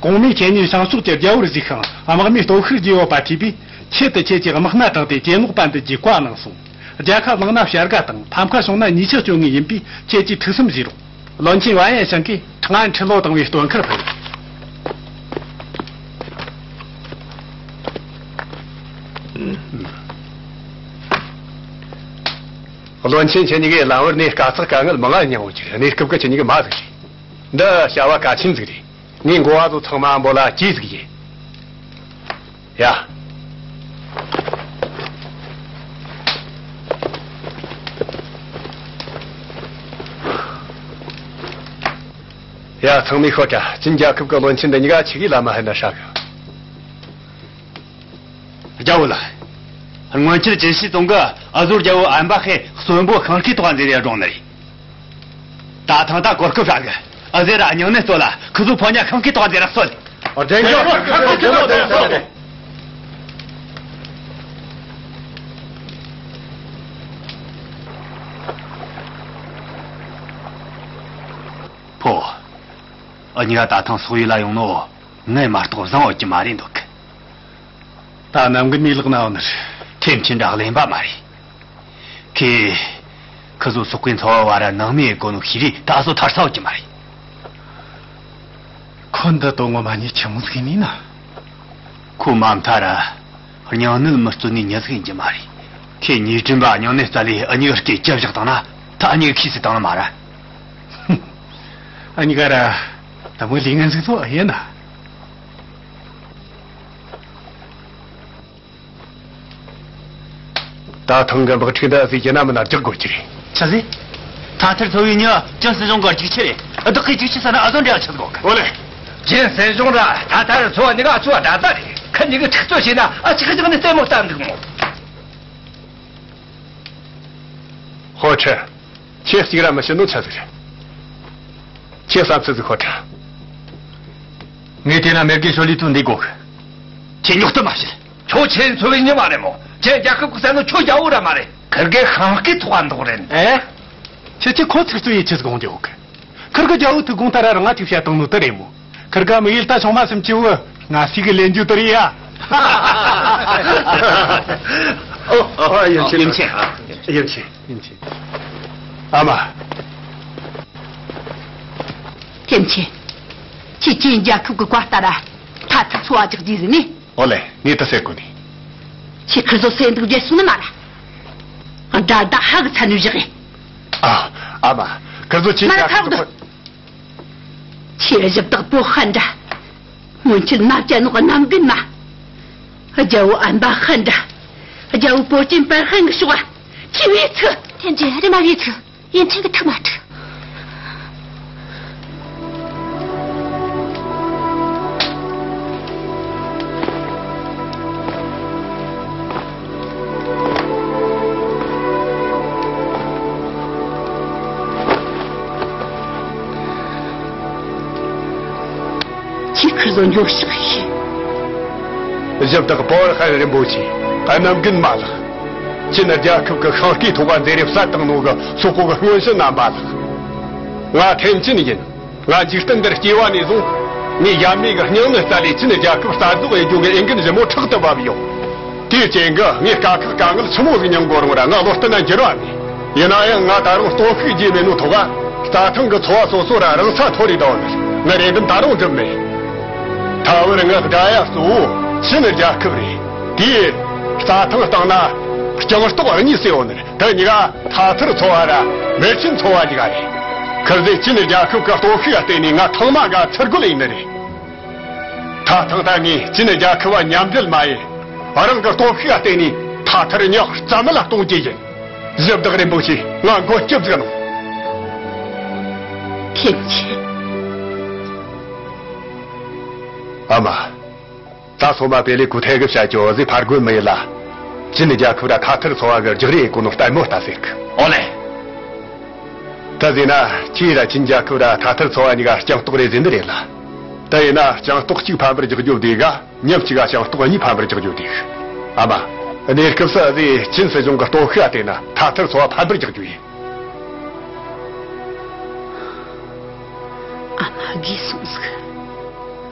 གོང་མའི་ཁྱེད་ཉིད་བྱང་ཕྱོགས་ཀྱི་རྒྱལ་བོར་གཟིགས་ཤིང་དམག་མིའི་སྟོབས་ཤུགས་རྒྱས་ཡོད་པ་ཐོས་པས། ཆེད་དུ་ཁྱེད་ཀྱི་དམག་སྣ་དྲངས་ཏེ་གྱེན་ལོག་པ་འདུལ་རྒྱུའི་བཀའ་གནང་སོང་། རྒྱལ་ཁ་བླངས་ན་བྱ་དགའ་དང་ཕམ་ཁ་བྱུང་ན་ཉེས་ཆད་གཅོད་ངེས་ཡིན་པས་ཁྱེད་ཀྱིས་ཐུགས་བསམ་བཞེས་རོགས། བློན་ཆེན་ཝན་ཡན་ཤང་གིས་ཁྲང་ཨན་ཁྲི་ལོ་དང་བའི་སྟོན་ཁར་ཕུལ། བློན་ཆེན་ཁྱེད་གཉིས་ཀས་ལམ་བར་ནས་དཀའ་ཚེགས་དཀའ་ངལ་མང་ང་མྱངས་ཡོད་ཀྱི་རེད། གནས་སྐབས་ཀྱི་ཁྱེད་གཉིས་ཀྱི་མ་ཟིག་རེད། འདི་བྱ་བ་གལ་ཆེན་ཟིག་རེད། ངས་འགོ་བ་ཚོ་ཚང་མ་འབོད་ལ་གྱིས་ཟིག་ཡིན། ཡ། ཡ། ཚང་མས་ཤོད་དྲ། ཅིན་རྒྱལ་ཁབ་ཀྱི་བློན་ཆེན་འདི་གཉིས་ཀ་ཆི་གི་ལ་མ་ཧེ་ན་ཧྲ་གི། རྒྱལ་བོ་ལགས། སྔོན་ཆད་ཅིན་ཤིས་ཙུང་གིས་ཨ་ཟོར་རྒྱལ་པོ་ཨན་པ་ཧེ་གསོན་པོ་ཤིང་སྐས་ཐོག་འཛེགས་ཏེ་བཀྲོངས་ནི་རེད། ད་ཐེངས་ད་གོ་སྐབས་ཧྲ་གི། ཨ་ཟེ་ར་སྙིང་ནད་གཙོ་ལ་ཁུ་ཚོ་ཕོ་ཉ་ཤིང་སྐས་ཐོག་འཛེགས་ར་གསོལ། ཨ། བདེན་རྒྱུ། བདེན་རྒྱུ། བདེན་རྒྱུ། ཕོ། ཨ་ཉི་ག་ད་ཐེངས་སོག་ཡུལ་ལ་ཡོང་ནོ། ངས་མ་གཏོགས་བཟང་ཡོད་ཀྱི་མ་རེད་འདུག་གི། ད་ནམ་གི་ནས་ལག་ན་འོ་ནི། ཐེམ་ཆེན་འདྲ་གླེན་པ་མ་རེད། ཁེ། ཁི་ཟོ་སོག་པོའི་ཚོ་བ་བ་ར་ནང་མིའི་གོ་ནོ་ཤི་རི་ད་སོ་ཐར་ས་ཡོད་ཀྱི་མ་རེད། ཁོ་འདི་དོ་ངོ་མ་ཉེ་ཆི་མོ་ཟིག་ཡིན་ན། ཁོ་མ་མཐའ་ར་སྙིང་ནད་མི་བརྩོན་ནི་ཉི་ཟིག་ཡིན་གྱི་མ་རེད། ཁེ་ཉེ་དྲིན་པ་སྙིང་ནད་རྩ་ལས་ཨ་ཉི་གི་སྐེ་ཅི་བཞག་བཏང་ན་ད་ཨ་ཉི་གི་ཁིས་སི་བཏང་ན་མ་ར། ཨ་ཉི་ག་ར་ད་མོ་ལི་ངན་ཟིག་ཚོ་ཨ་ཡེ་ན། ད་ཐེངས་གི་འབག་ཁྲིག་འདི་ཟིག་ཡིན་ན་མིན་ན་རྒྱག་དགོས་ཀྱི་རེད། ཆི་ཟིག་ཐ་ཐར་ཚོ་བའི་མྱི་ཅིན་སྲིད་གཞུང་གི་རྒྱུག་ཆི་རེད། བདག་གིས་རྒྱུག་ཆི་ཟེར་ན་ཨ་ཟོ་འདྲ་ཆི་ཟིག་གོ་གི། ཨོ་ལེ། ཅིན་སྲིད་གཞུང་ར་ཐ་ཐར་ཚོ་བ་གཉིས་ཀ་ཆུ་བ་འདྲ་ཙ་རེད། ཁི་གཉིས་ཀྱིས་འཁྲུག་རྩོད་བྱས་ན་ཨ་ཅིག་ཅིག་ནི་ལྟད་མོ་ལྟ་འདུག་མོ། ཧོ་ཁྲི། ཁྱེད་གཅིག་ར་མི་ཤི་ནོ་ཆི་ཟིག་རེད། ཁྱེད་བསམ་ཚུལ་ཟིག་ཧོ་ཁྲི། ངས་བལྟས་ན་མེར་གེ་ཤོ་ལི་ཐུག་འདི་དགོས་གི། ཁྱེད་ཉོག་ཏུ་མ་བཤད། ཁྱོད་ཆེན་ཚོ་བའི་མྱི་མ་རེད་མོ། ཁྱེད་རྒྱལ་ཁབ་ཀྱི་ས་ནི་ཁྱོད་རྒྱལ་པོ་ར་མ་རེད། ཁིར་གེ་ཤིང་སྐས་ཐོག་འདུག་རེད། ཨེ། ཁྱེད་ཀྱིས་ཁོ་ཚིག་རྩུབ་ཡེད་ཆི་ཟིག་འོང་རྒྱུ་གི། ཁིར་གེ་རྒྱལ་པོ་ཐུག་གོང་ད་ར་རང་ང་ཐུག་བཤད་བཏང་ནོ་དེ་རེད་མོ། ཁིར་གེ་མི་ཡུལ་ད་ཆུང་མ་སུམ་ཅུ་བོ་ང་སི་གི་ལེན་རྒྱུ་དེ་རེད་ཡ། ཨོ། ཨོ། ཡིན་ཆེ། ཡིན་ཆེ། ཡིན་ཆེ། ཡིན་ཆེ། ཨ་མ། ཐེམ་ཆེན། ཁྱེད་ཅིན་རྒྱལ་ཁབ་ཀྱི་བཀའ་ལྟར་ཐ་ཐར་ཚོ་བ་རྒྱག་རྒྱུ་ཟེར་ནི། ཨོ་ལེ། ངས་ད་ཟེར་གོ་ནི། ཁྱེད་ཁིར་ཟོ་སེ་འདུག་རྒྱལ་སོང་ནི་མ་ར། ད་ད་ཧ་གི་ཚ་ནུ་བཞག་གི། ཨ། ཨ་མ། ཁིར་ཟོ་ཅིན་མ་ར་རྒྱལ་ཁབ་ཁ་བོ་ཀྱི་དུ། ཁྱེད་གཞི་བདག་པོ་ཧན་འདྲ། སྔོན་ཆད་མ་བྱས་ནོ་གནམ་རྒན་མ། རྒྱལ་པོ་ཨན་པ་ཧན་འདྲ། རྒྱལ་པོ་པོ་ཅིན་པར་ཧན་གི་ཤོག་ཨ། ཁྱེད་བས་ཚུ། ཐེན་ཅིན་རེ་མ་བས་ཚུ། ཡིན་ཁྲིན་གི་ཐུག་མ་ཐུག་ཁྱེད་ཁུར་བཟོ་འཇོག་ཤག་ཤིག་གཞི་བདག་པོ་ཧན་རིན་པོ་ཆེ། གནམ་རྒན་མ་ལགས། ཅིན་རྒྱལ་ཁབ་ཀྱི་ཤིང་སྐས་ཐོག་ག་མཛེས་རེབ་གསར་བཏང་ནོ་གི་སོག་པོ་གི་སྔོན་བྱོན་རྣམ་པ་ལགས། ང་ཐེན་ཅིན་ཡིན། ང་འཇིག་རྟེན་འདིར་སྐྱེས་པ་ནས་བཟུང་། ངའི་ཡབ་མེས་ཀྱི་སྙིང་ནད་རྩ་ལས་ཅིན་རྒྱལ་ཁབ་རྩ་རྫོགས་ཡེད་རྒྱུ་གི་འོས་འགན་ཞིབ་མོ་ཕྲག་ཏུ་བབས་ཡོད། དེའི་རྐྱེན་གྱིས་ངས་དཀའ་ཁག་དཀའ་ངལ་ཆི་མོ་ཟིག་མྱངས་དགོས་རུང་ར་ང་བློ་གཏད་ན་འགྱུར་བ་མེད། ཡིན་ན་ཡང་ང་ད་རུང་སྟོབས་ཤུགས་རྒྱས་མེད་ནོ་ཐོག་ག་རྩྭ་ཐང་གི་ཚོ་བ་སོ་སོ་ར་རང་ས་མཐོ་རེ་བཏང་ནས་ངའི་རེ་འདུན་ད་རུང་འགྲུབ་མེད། ད་བར་ངའི་དགྲ་ཡ་གཙོ་བོ་ཅིན་རྒྱལ་ཁབ་རེད། དེའི་རྩྭ་ཐང་བཏང་ན་རྐྱང་སྟོགས་གཉིས་སུ་ཡོད་ནི་རེད། དེ་གཉིས་ཀ་ཐ་ཐར་ཚོ་བ་ར་མེར་ཆེན་ཚོ་བ་གཉིས་ཀ་རེད། ཁིར་ཟོས་ཅིན་རྒྱལ་ཁབ་ཀྱི་སྟོབས་ཤུགས་ལ་བརྟེན་ནས་ང་ཐེངས་མ་འགའ་ཚུར་རྒོལ་ཡིན་ནི་རེད། ད་ཐེངས་ད་ངས་ཅིན་རྒྱལ་ཁབ་བ་མཉམ་འབྲེལ་མ་ཡེ། རང་གི་སྟོབས་ཤུགས་ལ་བརྟེན་ནས་ཐ་ཐར་ཉག་རྩ་མེད་ལ་གཏོང་རྒྱུ་ཡིན། གཞི་བདག་རིན་པོ་ཆེ། ང་མགོན་སྐྱབས་ཟིག་གནང་། ཐེན་ཅིན། ཨ་མ། ད་སོ་མ་པེ་ལེ་ཀུ་ཐེ་གི་བྱ་ཅོ་ཟི་ཕར་རྒོལ་མི་ཡེ་ལ། ཅིན་རྒྱལ་ཁབ་ར་ཐ་ཐར་ཚོ་བ་གི་རྒྱག་རེས་ཡེ་གོ་ནོ་ལྟད་མོ་ལྟ་ཟེར་གི། ཨོ་ལེ། ད་ཟེར་ན་ཁྱེད་ར་ཅིན་རྒྱལ་ཁབ་ར་ཐ་ཐར་ཚོ་བ་གཉིས་ཀ་རྐྱང་སྟོགས་རེད་ཟེར་འདི་རེད་ལ། ད་ཡིན་ན་རྐྱང་སྟོགས་གཅིག་ཕམ་པར་རྒྱག་རྒྱུ་བདེ་ག་ཉམ་གཅིག་ག་རྐྱང་སྟོགས་གཉིས་ཕམ་པར་རྒྱག་རྒྱུ་བདེ་གི། ཨ་མ། གནས་སྐབས་སུ་ཨ་ཟེ་ཅིན་སྲིད་གཞུང་གི་སྟོབས་ཤུགས་ལ་བལྟས་ན་ཐ་ཐར་ཚོ་བ་ཕམ་པར་རྒྱག་རྒྱུ་ཡིན། ཨ་མ་རྒས་སོང་ཟིག་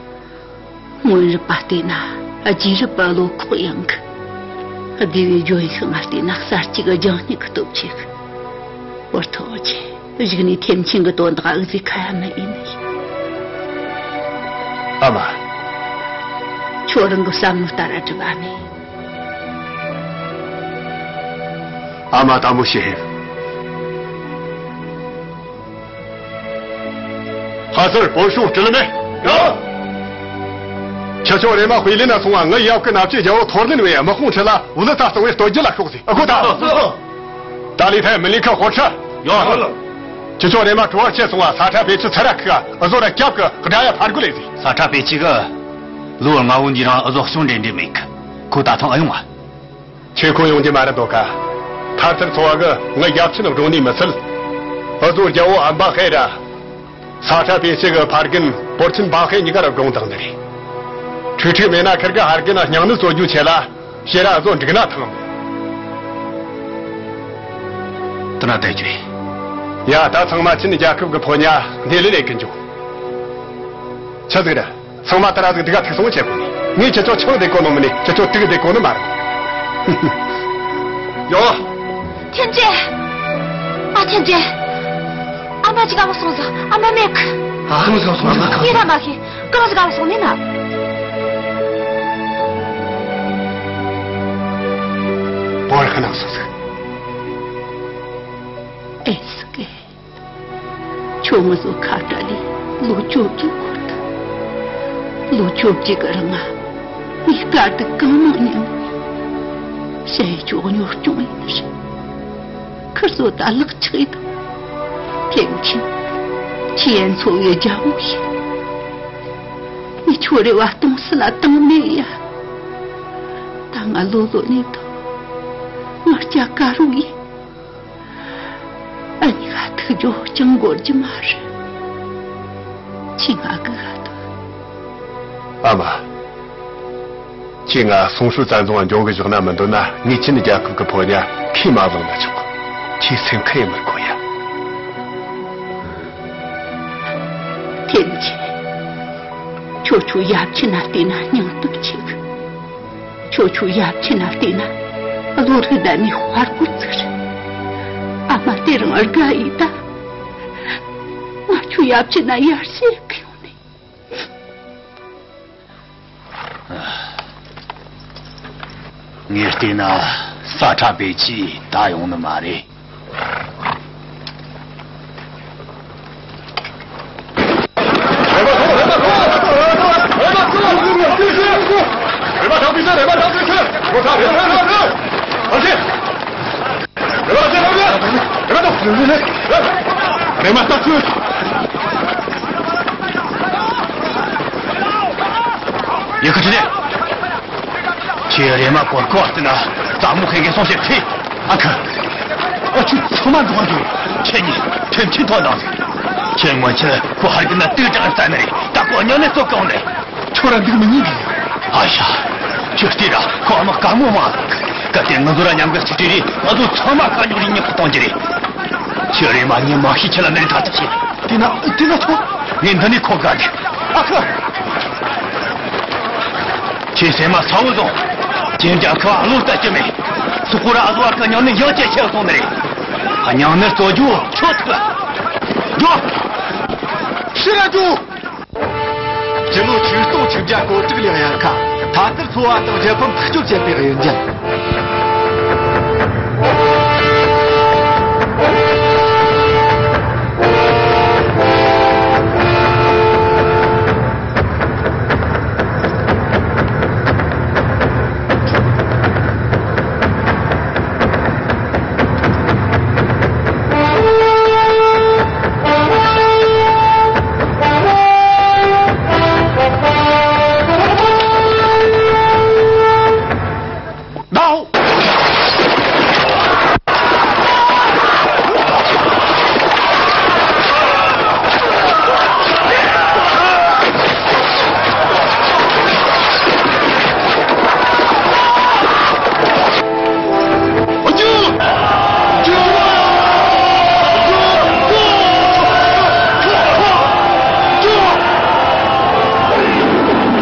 སྔོན་རབས་པ་བལྟས་ན་རྗེས་རབས་པ་བློ་ཁོག་ཡངས་གི། སྡེ་བའི་ལྗོན་ཤིང་ང་བལྟས་ན་གསར་སྐྱེས་ཀྱི་ལྗང་སྙིང་གི་སྟོབས་ཆེ་གི། འོ་ཐོག་ཆེ། གཞུག་ནས་ཐེམ་ཆེན་གྱི་དོན་དག་ཨུ་ཟི་ཁ་ཡ་མི་ཡིན་ནི། ཨ་མ། ཁྱོད་རང་གི་བསམ་བློ་ལྟར་བསྒྲུབས་པ་མེད། ཨ་མ་དམ་པོ་བྱེད། ཧ་སར་བོད་གཞུང་སྤྲུལ་མེད། ཡོ། ཁྱེད་ཆོ་རེ་མ་དཔེ་ལེན་ན་སོང་བ། ངའི་ཡབ་ཀྱི་ནབ་ཆེ་རྒྱལ་པོ་ཐོར་ལེན་བས་དམག་དཔུང་ཁྲིད་ལ་བུ་ལི་ཐ་གཙང་བའི་སྟོད་རྒྱུད་ལ་ཤོག་ཟེར། ཨ་ཁུ་ད། ད་ལི་ཐའི་མི་ལི་ཁ་ཧོར་ཁྲ། ཡོ། ཁྱེད་ཆོ་རེ་མ་གྲོ་བར་ཆེ་སོང་བ། ས་ཁྲ་པེ་ཆི་ཚ་ར་ཁི་ཨ་ཟོ་ར་སྐྱབས་ཀྱི་དགྲ་ཡ་ཕར་རྒོལ་ལས་ཟེར། ས་ཁྲ་པེ་ཆི་གི་ལོ་ལྔ་བོ་འདི་རང་ཨ་ཟོ་གཞུང་འབྲེལ་འདྲིས་མེད་གི། ཁོ་ད་ཐེངས་ཨ་ཡོང་བ། ཆོས་ཁོ་ཡོང་རྒྱུ་མ་རེད་འདུག་ག་ཐར་ཐར་ཚོ་བ་གི་ངའི་ཡབ་ཆེན་དགོངས་ནས་མི་སྲིད། འུ་ཚོ་རྒྱལ་བོ་ཨམ་པ་ཧེ་ར། ས་ཁྲ་པེ་ཅི་གི་ཕ་རྒན་བོར་ཆེན་བ་ཧེ་གཉིས་ཀ་ར་དགོངས་དང་ནི་རེད། ཁྲུས་ཁྲུས་མེད་ན་ཁིར་གི་ཧར་གི་ན་སྙིང་ནི་གསོ་རྒྱུ་ཆེ་ལ། ཤེས་ར་བཟོ་འགྲིག་ན་ཐང་། དེ་ན་བསྡད་རྒྱུ་ཡིན། ཡ་ད་ཚང་མ་ཆིན་རྒྱལ་ཁབ་ཀྱི་ཕོ་ཉ་འདི་ལས་ལས་ཀི་འཇུག་ཆི་ཟིག་རེད། ཚང་མ་ད་ར་ཟིག་དི་ག་ཐུག་སོང་བྱེད་གོ་ནི། ངས་ཁྱེད་ཚོ་ཆང་བསྡད་གོ་ནོ་མིན་ནི་ཁྱེད་ཚོ་དུག་བསྡད་གོ་ནི་མ་རེད། ཡོ། ཐེན་ཅིན། ཨ་ཐེན་ཅིན། ཨ་མ་ཅི་ག་བ་སོང་ཟིག་ཨ་མ་མེད་གི། ཨ་མ་ཅི་ག་བ་སོང་ཟིག་ངས་ད་མ་ཤེས། གང་ཟིག་ག་བ་སོང་ནི་ན། བོར་ཁ་ནང་སོང་ཟིག་ཨེ་སི་ཀེ། ཁྱོད་ང་ཚོ་ཁ་བྲལ་ལས་ལོ་བཅོ་བརྒྱད་འཁོར་ཐལ། ལོ་བཅོ་བརྒྱད་གི་རིང་ང་ངས་དཀའ་སྡུག་གང་མང་མྱངས། ཞ་ཡི་ཁྱོད་གཉོར་སྐྱོང་ཡིན་ནི་རེད། ཁིར་ཚོ་ད་ལག་ཆགས་ཡིན་དང་། ཐེམ་ཆེན། ཁྱེད་ཡན་ཚོ་བའི་རྒྱལ་པོ་ཡིན། ངས་ཁྱོད་རེ་བ་གཏོང་སྲིད་ལ་བཏང་མེད་ཡ། ད་ང་ལོ་ལོ་ནས་དང་། ང་སྐྱ་དཀར་རོ་ཡིན། ཨ་ནི་ག་ཐུག་ཇོ་ཅང་འགོར་གྱི་མ་རེད། ཁྱི་ང་གི་ག་ཐུག་ཨ་མ། ཁྱི་ང་སོང་ཧྲུ་བཙན་རྫོང་འགྱོང་གི་བཞག་ན་མི་འདོད་ན་ངས་ཁྱི་ནི་རྒྱལ་ཁབ་ཀྱི་ཕོ་ཉ་ཁས་མ་བླངས་ན་ཆོག་ཁྱི་སེམས་ཁ་ཡེ་མི་དགོས་ཡ། ཐེམ་ཆེན། ཁྱོད་ཁྱོད་ཡབ་ཆེན་ན་བལྟས་ན་སྙིང་སྟོབས་ཆེ་གི་ཁྱོད་ཁྱོད་ཡབ་ཆེན་ན་བལྟས་ན་བློ་རིག་ལྡན་མའི་དཔའ་རྒོད་ཅིག་རེད། ཨ་མ་དེ་རིང་དགའ་ཡིས་ད། ང་ཁྱོད་ཡབ་ཆེན་ན་ཡར་བཤད་གི་ཡོང་ནས། ངས་བལྟས་ན་ས་ཁྲ་བེ་ཆི་ད་ཡོང་ནི་མ་རེད། རེ་མ་ལྟ་ཚུལ། ཡི་ཁུ་ཁྲི་ནས། ཁྱེད་རེ་མ་གོར་ཁོ་ཨ་ཏི་ན་ཙ་མོ་ཁེ་གེ་སོང་ཞེས་ཁྲིད། ཨ་ཁུ། ཨ་ཁུ་ཚང་མ་འགྲོ་འགྲོ། ཁྱེད་གཉིས་ཐེམ་ཆེན་ཐོག་དང་། ཁྱེད་སྔོན་ཆད་ཁོ་ཧར་གི་ན་ཏུའུ་ཀྲང་རྩ་ནས་ད་ཁོ་ཉོ་ནས་ཚོ་གང་ནས། ཁྱོད་ར་འདུག་མི་ཉན་གི། ཨ་ཡ། ཁྱོད་ལྟོས་ར་ཁོ་ཨ་མ་དཀའ་མོ་མ། གལ་ཏེ་ང་ཚོ་ར་མཉམ་གི་ཚུད་དུས་རེད་ང་ཚོ་ཚང་མ་དཀའ་རྙོག་རེ་མྱུར་དུ་གཏོང་རྒྱུ་རེད། ཁྱོད་རེ་མ་ཉན་མ་ཤི་ཁྱེད་ལ་ནི་ཐག་ཐག་ཆད། དེ་ན་དེ་ན་ཐོ། ངས་འདི་ནས་ཁོ་དགའ་གི། ཨ་ཁུ། ཁྱེད་སེམས་མ་ཚ་བོ་བཟུང་། ཁྱེད་ཀྱང་ཁ་བ་བློ་ལྟ་རྒྱུ་མེད། སུ་ཁོ་ར་ཨ་ཟོ་ཨ་ཁུ་མྱང་ནི་ཡང་ཅེ་ཆེ་སོང་ནི་རེད། ཨ་མྱང་ནི་རྩོད་རྒྱུ་ཁྱོད་ཐུག་ལ། འགྲོ། ཕྱི་ར་འགྲོ། སྤྱི་ལོ་ཆིག་སྟོང་ཆིག་བརྒྱ་གོ་དྲུག་ལོའི་དབྱར་ཁ། ཐ་ཐར་ཚོ་བ་དང་རྒྱལ་ཕམ་ཐག་གཅོད་བྱེད་པའི་དབྱིན་ཇི།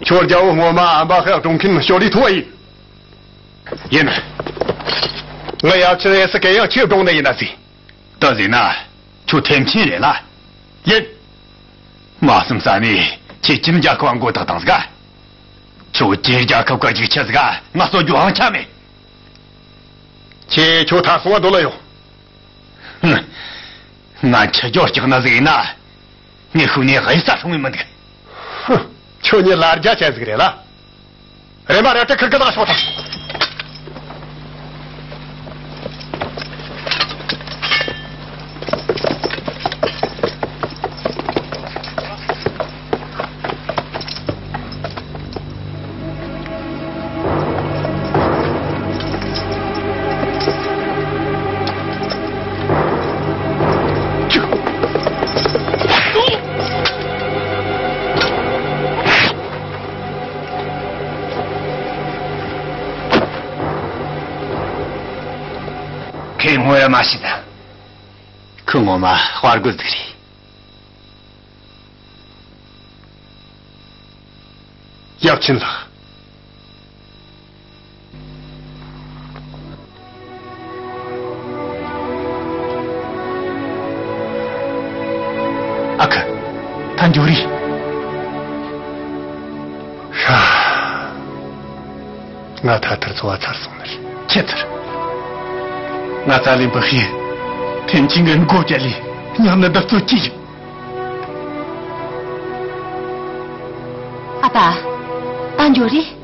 ཁྱོད་རྒྱལ་པོ་སྔོན་མ་ཨམ་པ་ཧེ་སྒྲུང་མཁན་ཞོ་ལི་ཐུ་བ་ཡིན། ཡིན། ང་ཡབ་ཆེན་ཨེ་སི་གེ་ཡང་ཁྱེད་སྒྲུང་ནི་ཡིན་ན་ཟིག་ད་ཟེར་ན། ཁྱོད་ཐེམ་ཆེན་རེད་ལ། ཡིན། མ་བསམ་ས་ནས་ཁྱེད་ཅིན་རྒྱལ་ཁབ་མགོ་བཏགས་དང་ཟིག་ཁྱོད་ཅིན་རྒྱལ་ཁབ་ཀྱི་རྒྱུག་ཆ་ཟིག་ང་གསོད་རྒྱུ་ཧང་ཆ་མེད། ཁྱེད་ཁྱོད་ཐར་སོང་བ་འདོད་ལ་ཡོང་། ཧུམ། ང་ཁྱི་རྒྱོ་སྐྱག་ན་ཟིག་ཡིན་ན། ངས་ཤུགས་ནས་གཡུལ་ས་སྲུང་བའི་མི་འདུག་ཧུམ། ཁྱོད་ཉིད་ལ་རྒྱ་ཆེ་ཟིག་རེད་ལ། རེམ་པ་རེ་ཏྲི་ཁིར་ཁི་ལ་ཤོག་དང་། ཁོས་ངོ་ཡ་མ་ཤི་ད། ཁོ་ངོ་མ་དཔའ་རྒོད་ཟིག་རེད། ཡབ་ཆེན་ལགས། ཨ་ཁུ། ད་འགྱོ་རེས། ཧྲ། ང་ཐ་ཐར་འཚོ་བ་ཚར་སོང་ནི་རེད། ཁྱེད་ཚར། ང་ཙ་ལན་པུ་ཧི། ཐེན་ཆིང་གི་མགོ་བཅད་ལས་མཉམ་ནི་བདག་ཚོ་གཅིག་ཡིན། ཨ་ཕ། ད་འགྱོ་རེས།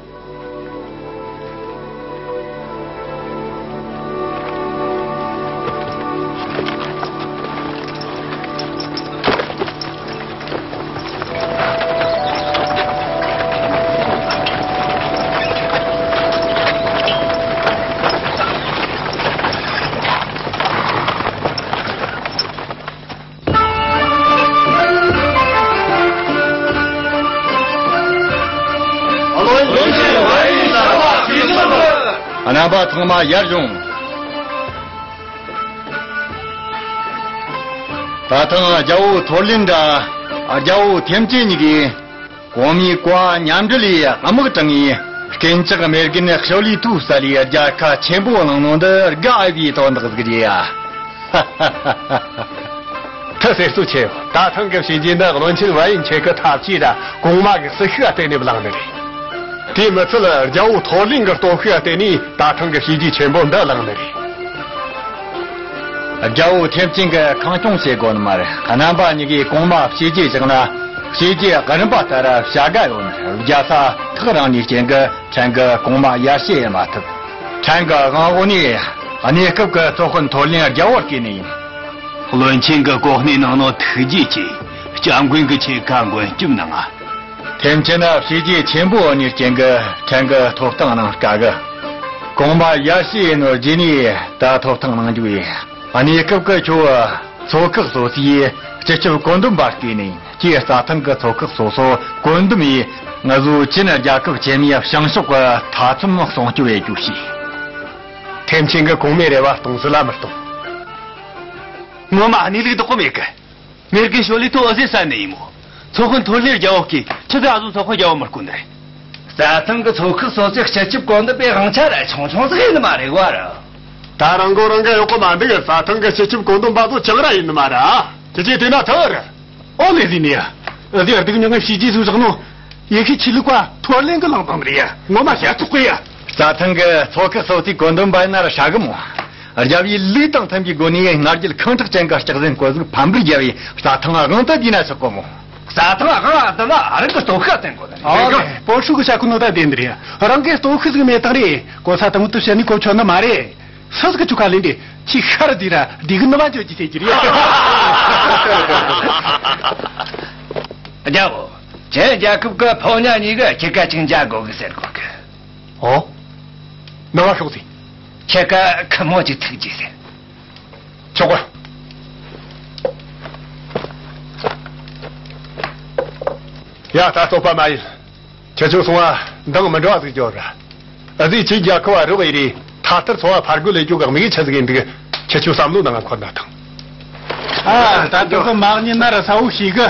རྣམ་པ་ཚང་མ་ཡར་བཞུགས། ད་ཐེངས་རྒྱལ་པོ་ཐོར་ལིན་དང་རྒྱལ་པོ་ཐེམ་ཅིན་གཉིས་ཀྱིས་གོང་མའི་བཀའ་མཉམ་འབྲེལ་ལས་དམག་དྲངས་ངས་རྐུན་ཇག་མེ་རྒན་ཞོ་ལི་ཐུའུ་བསད་ལས་རྒྱལ་ཁ་ཆེན་པོ་བླངས་ནོ་འདི་དགའ་འོས་པའི་དོན་དག་ཟིག་རེད་ཡ། ཐུགས་སེམས་གསོ་ཆེ། ད་ཐེངས་ཀྱི་བྱས་རྗེས་འདི་བློན་ཆེན་ཝེ་ཡིན་ཁྱེད་ཀྱི་ཐབས་ཇུས་ར་གོང་མ་གི་སྲི་ཞུ་བ་བརྟེན་ནས་བླངས་ནི་རེད། དེ་མི་ཚད་རྒྱལ་པོ་ཐོར་ལིན་གྱི་སྟོབས་ཤུགས་བརྟེན་ནས་ད་ཐེངས་ཀྱི་བྱས་རྗེས་ཆེན་པོ་འདི་བླངས་ནི་རེད། རྒྱལ་པོ་ཐེམ་ཅིན་གྱིས་ཁེངས་སྐྱུང་བྱེད་དགོས་ནི་མ་རེད། རྣམ་པ་གཉིས་ཀྱིས་གོང་མ་བྱས་རྗེས་བཞག་ན་བྱས་རྗེས་རིམ་པ་ལྟར་བྱ་དགའ་ཡོད་ནི་རེད། རྒྱལ་ས་ཐག་རིང་ནི་རྐྱེན་གྱིས་ཕྲན་གྱིས་གོང་མ་ཡར་ཞུ་ཡེ་མ་ཐུབ། ཕྲན་གྱི་དབང་འོག་ནས་གནས་སྐབས་ཀྱི་ཚོགས་དཔོན་ཐོར་ལིན་རྒྱལ་པོར་བསྐོས་ནི་ཡིན། བློན་ཆེན་གྱིས་གོ་གནས་གནང་ནོ་ཐུགས་རྗེ་ཆེ། སྐྱབས་མགོན་གྱིས་ཁྱེད་ཀ་མགོན་སྐྱབས་གནང་ང་། ཐེམ་ཆེན་ན་བྱས་རྗེས་ཆེན་པོ་ཡོད་ནི་རྐྱེན་གྱིས་ཕྲན་གྱིས་ཐོབ་ཐང་གནང་དཀའ་གི། གོང་མ་ཡར་ཞུ་ཡེ་ནོ་རྗེས་ནས་ད་ཐོབ་ཐང་གནང་རྒྱུ་ཡིན། གནས་སྐབས་ཀྱི་ཁྱོད་ཚོགས་ཁག་སོ་སོའི་སྤྱི་ཁྱབ་བཀོད་འདོམས་པ་བསྐོས་ནི་ཡིན། ཁྱེད་རྩྭ་ཐང་གི་ཚོགས་ཁག་སོ་སོ་བཀོད་འདོམས་ཡས་ང་ཚོའི་ཅིན་རྒྱལ་ཁབ་ཆེན་མོའི་བྱང་ཕྱོགས་ཀྱི་མཐའ་མཚམས་སྲུང་སྐྱོབ་ཡེ་རྒྱུ་བྱོས། ཐེམ་ཆེན་གྱིས་གོང་མའི་རེ་བ་གཏོང་སྲིད་ལ་མི་གཏོང་། ངོ་མ་གནས་ལུགས་དག་གོ་མེད་གི། མེ་རྒན་ཞོ་ལི་ཐུའུ་འུ་ཟོས་བསད་ནི་ཡིན་མོ། ཚོགས་དཔོན་ཐོར་ལིན་རྒྱལ་པོ་གིས་ཆི་ཟིག་ཨ་ཟོ་ཚོགས་དཔོན་རྒྱལ་པོ་མི་བསྐོ་ནི་རེད། རྩྭ་ཐང་གི་ཚོགས་ཁག་སོ་སོའི་སྤྱི་ཁྱབ་བཀོད་འདོམས་པའི་དབང་ཆ་ར་ཆུང་ཆུང་ཟིག་ཡིན་ནི་མ་རེད་བ་ར། ད་རང་མགོ་རང་འགན་ཡོད་གོ་མ་འདུག་རྩྭ་ཐང་གི་སྤྱི་ཁྱབ་བཀོད་འདོམས་པ་ཚོ་ཅང་ར་ཡིན་ནི་མ་ར། ཁྱེད་ཀྱིས་བལྟས་ན་ཐུ་ར། ཨོ་ལེ་ཟིན་ནི་ཡ། འུ་ཟོས་སྡུག་མྱོང་ངས་བྱས་རྗེས་ཟིག་བཞག་ནོ། ཡེ་ཤེས་ཆོས་ལུགས་པ་ཐོར་ལིན་གྱིས་བླངས་བཏང་ནི་རེད་ཡ། ངོ་མ་ཞེ་ཐོག་གི་ཡ། རྩྭ་ཐང་གི་ཚོགས་ཁག་སོ་སོའི་བཀོད་འདོམས་པ་ཡིན་ན་ར་ཧྲ་གི་མོ། རྒྱལ་པོའི་ལུགས་དང་མཐུན་པའི་སྒོ་ནས་ང་རྒྱལ་ཁེངས་དྲེགས་ཅན་གྱི་སྐྱག་ཟན་བཀོད་གཟུགས་ཕམ་པར་རྒྱབ་པའི་རྩྭ་ཐང་དབང་དུ་བསྡུས་ན་ཆོག་གོ་མོ། རྩྭ་ཐང་དབང་དུ་ན་རང་གི་སྟོབས་ཤུགས་བརྟེན་དགོས་ནི་རེད། ཨོ་ལེ། པོ་ཧྲུའུ་གི་ཤ་ཁུ་ནོ་ད་བདེན་ནི་རེད། རང་གི་སྟོབས་ཤུགས་ཟིག་མེད་དང་རེད། གོ་ས་དང་དུ་བཤད་ནི་གོ་ཆོད་ནི་མ་རེད། སུ་ཟིག་གི་ཆུ་ཁ་ལེན་དེ་ཁྱི་ཤར་དེ་ར་དེ་གི་ནི་མ་འཇོག་གི་ཟེར་གྱི་རེད། རྒྱལ་པོ། ཅིན་རྒྱལ་ཁབ་ཀྱི་ཕོ་ཉ་གཉིས་ཀྱིས་ཁྱེད་ཀ་ཅིག་མཇལ་དགོས་གི་ཟེར་གོ་གི། ཨོ། ནང་ང་ཤོག་ཟེར། ཁྱེད་ཀ་ཁ་མོ་ཅིག་ཐུག་རྒྱུ་ཟེར། ཆོག་གི། ཡ་ད་བསྟོད་པ་མ་ཡིན། ཁྱེད་ཚོ་སོང་ང་འདང་མི་འདྲ་བ་ཟིག་རྒྱོབ་ར། འུ་ཟོས་ཅིན་རྒྱལ་ཁབ་བ་རོགས་ཡེ་རེ་ཐ་ཐར་ཚོ་བ་ཕར་རྒོལ་ལས་རྒྱུ་གི་དམིགས་ཡུལ་ཆི་ཟིག་ཡིན་འདུག་ཁྱེད་ཚོས་བསམ་བློ་ནང་ང་འཁོར་ན་ཐང་། ཨ། ད་དུང་ཁོ་མ་ཉན་ན་ར་ས་བོ་ཤེས་གི།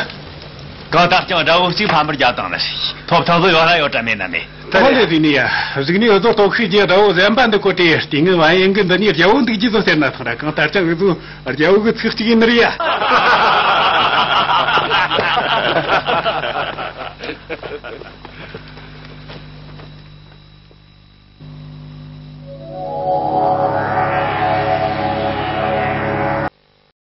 གང་ལྟར་ཀྱང་དགྲ་བོ་གཅིག་ཕམ་པར་རྒྱབ་བཏང་ནི་རེད། ཐོབ་ཐང་ཚོ་ཡོད་ལ་ཡོད་གྲ་མེད་ན་མེད། ད་ལྟ་ལས་དུས་ནས་ཡ་གཟུགས་ནས་བཟོ་ལྟོ་ཤི་རྒྱུ་དགྲ་བོ་གཞན་པ་འདི་ཀོ་ཏྲེ་ལྟས་ངན་བན་ཡན་གི་འདི་ནས་རྒྱལ་བོ་འདུག་རྒྱུ་ཚོ་ཟེར་ན་ཐང་ར། གང་ལྟར་ཀྱང་ངུ་ཚོ་རྒྱལ་བོ་གི་ཚིག་གཅིག་ཡིན་ནི་རེད་ཡ།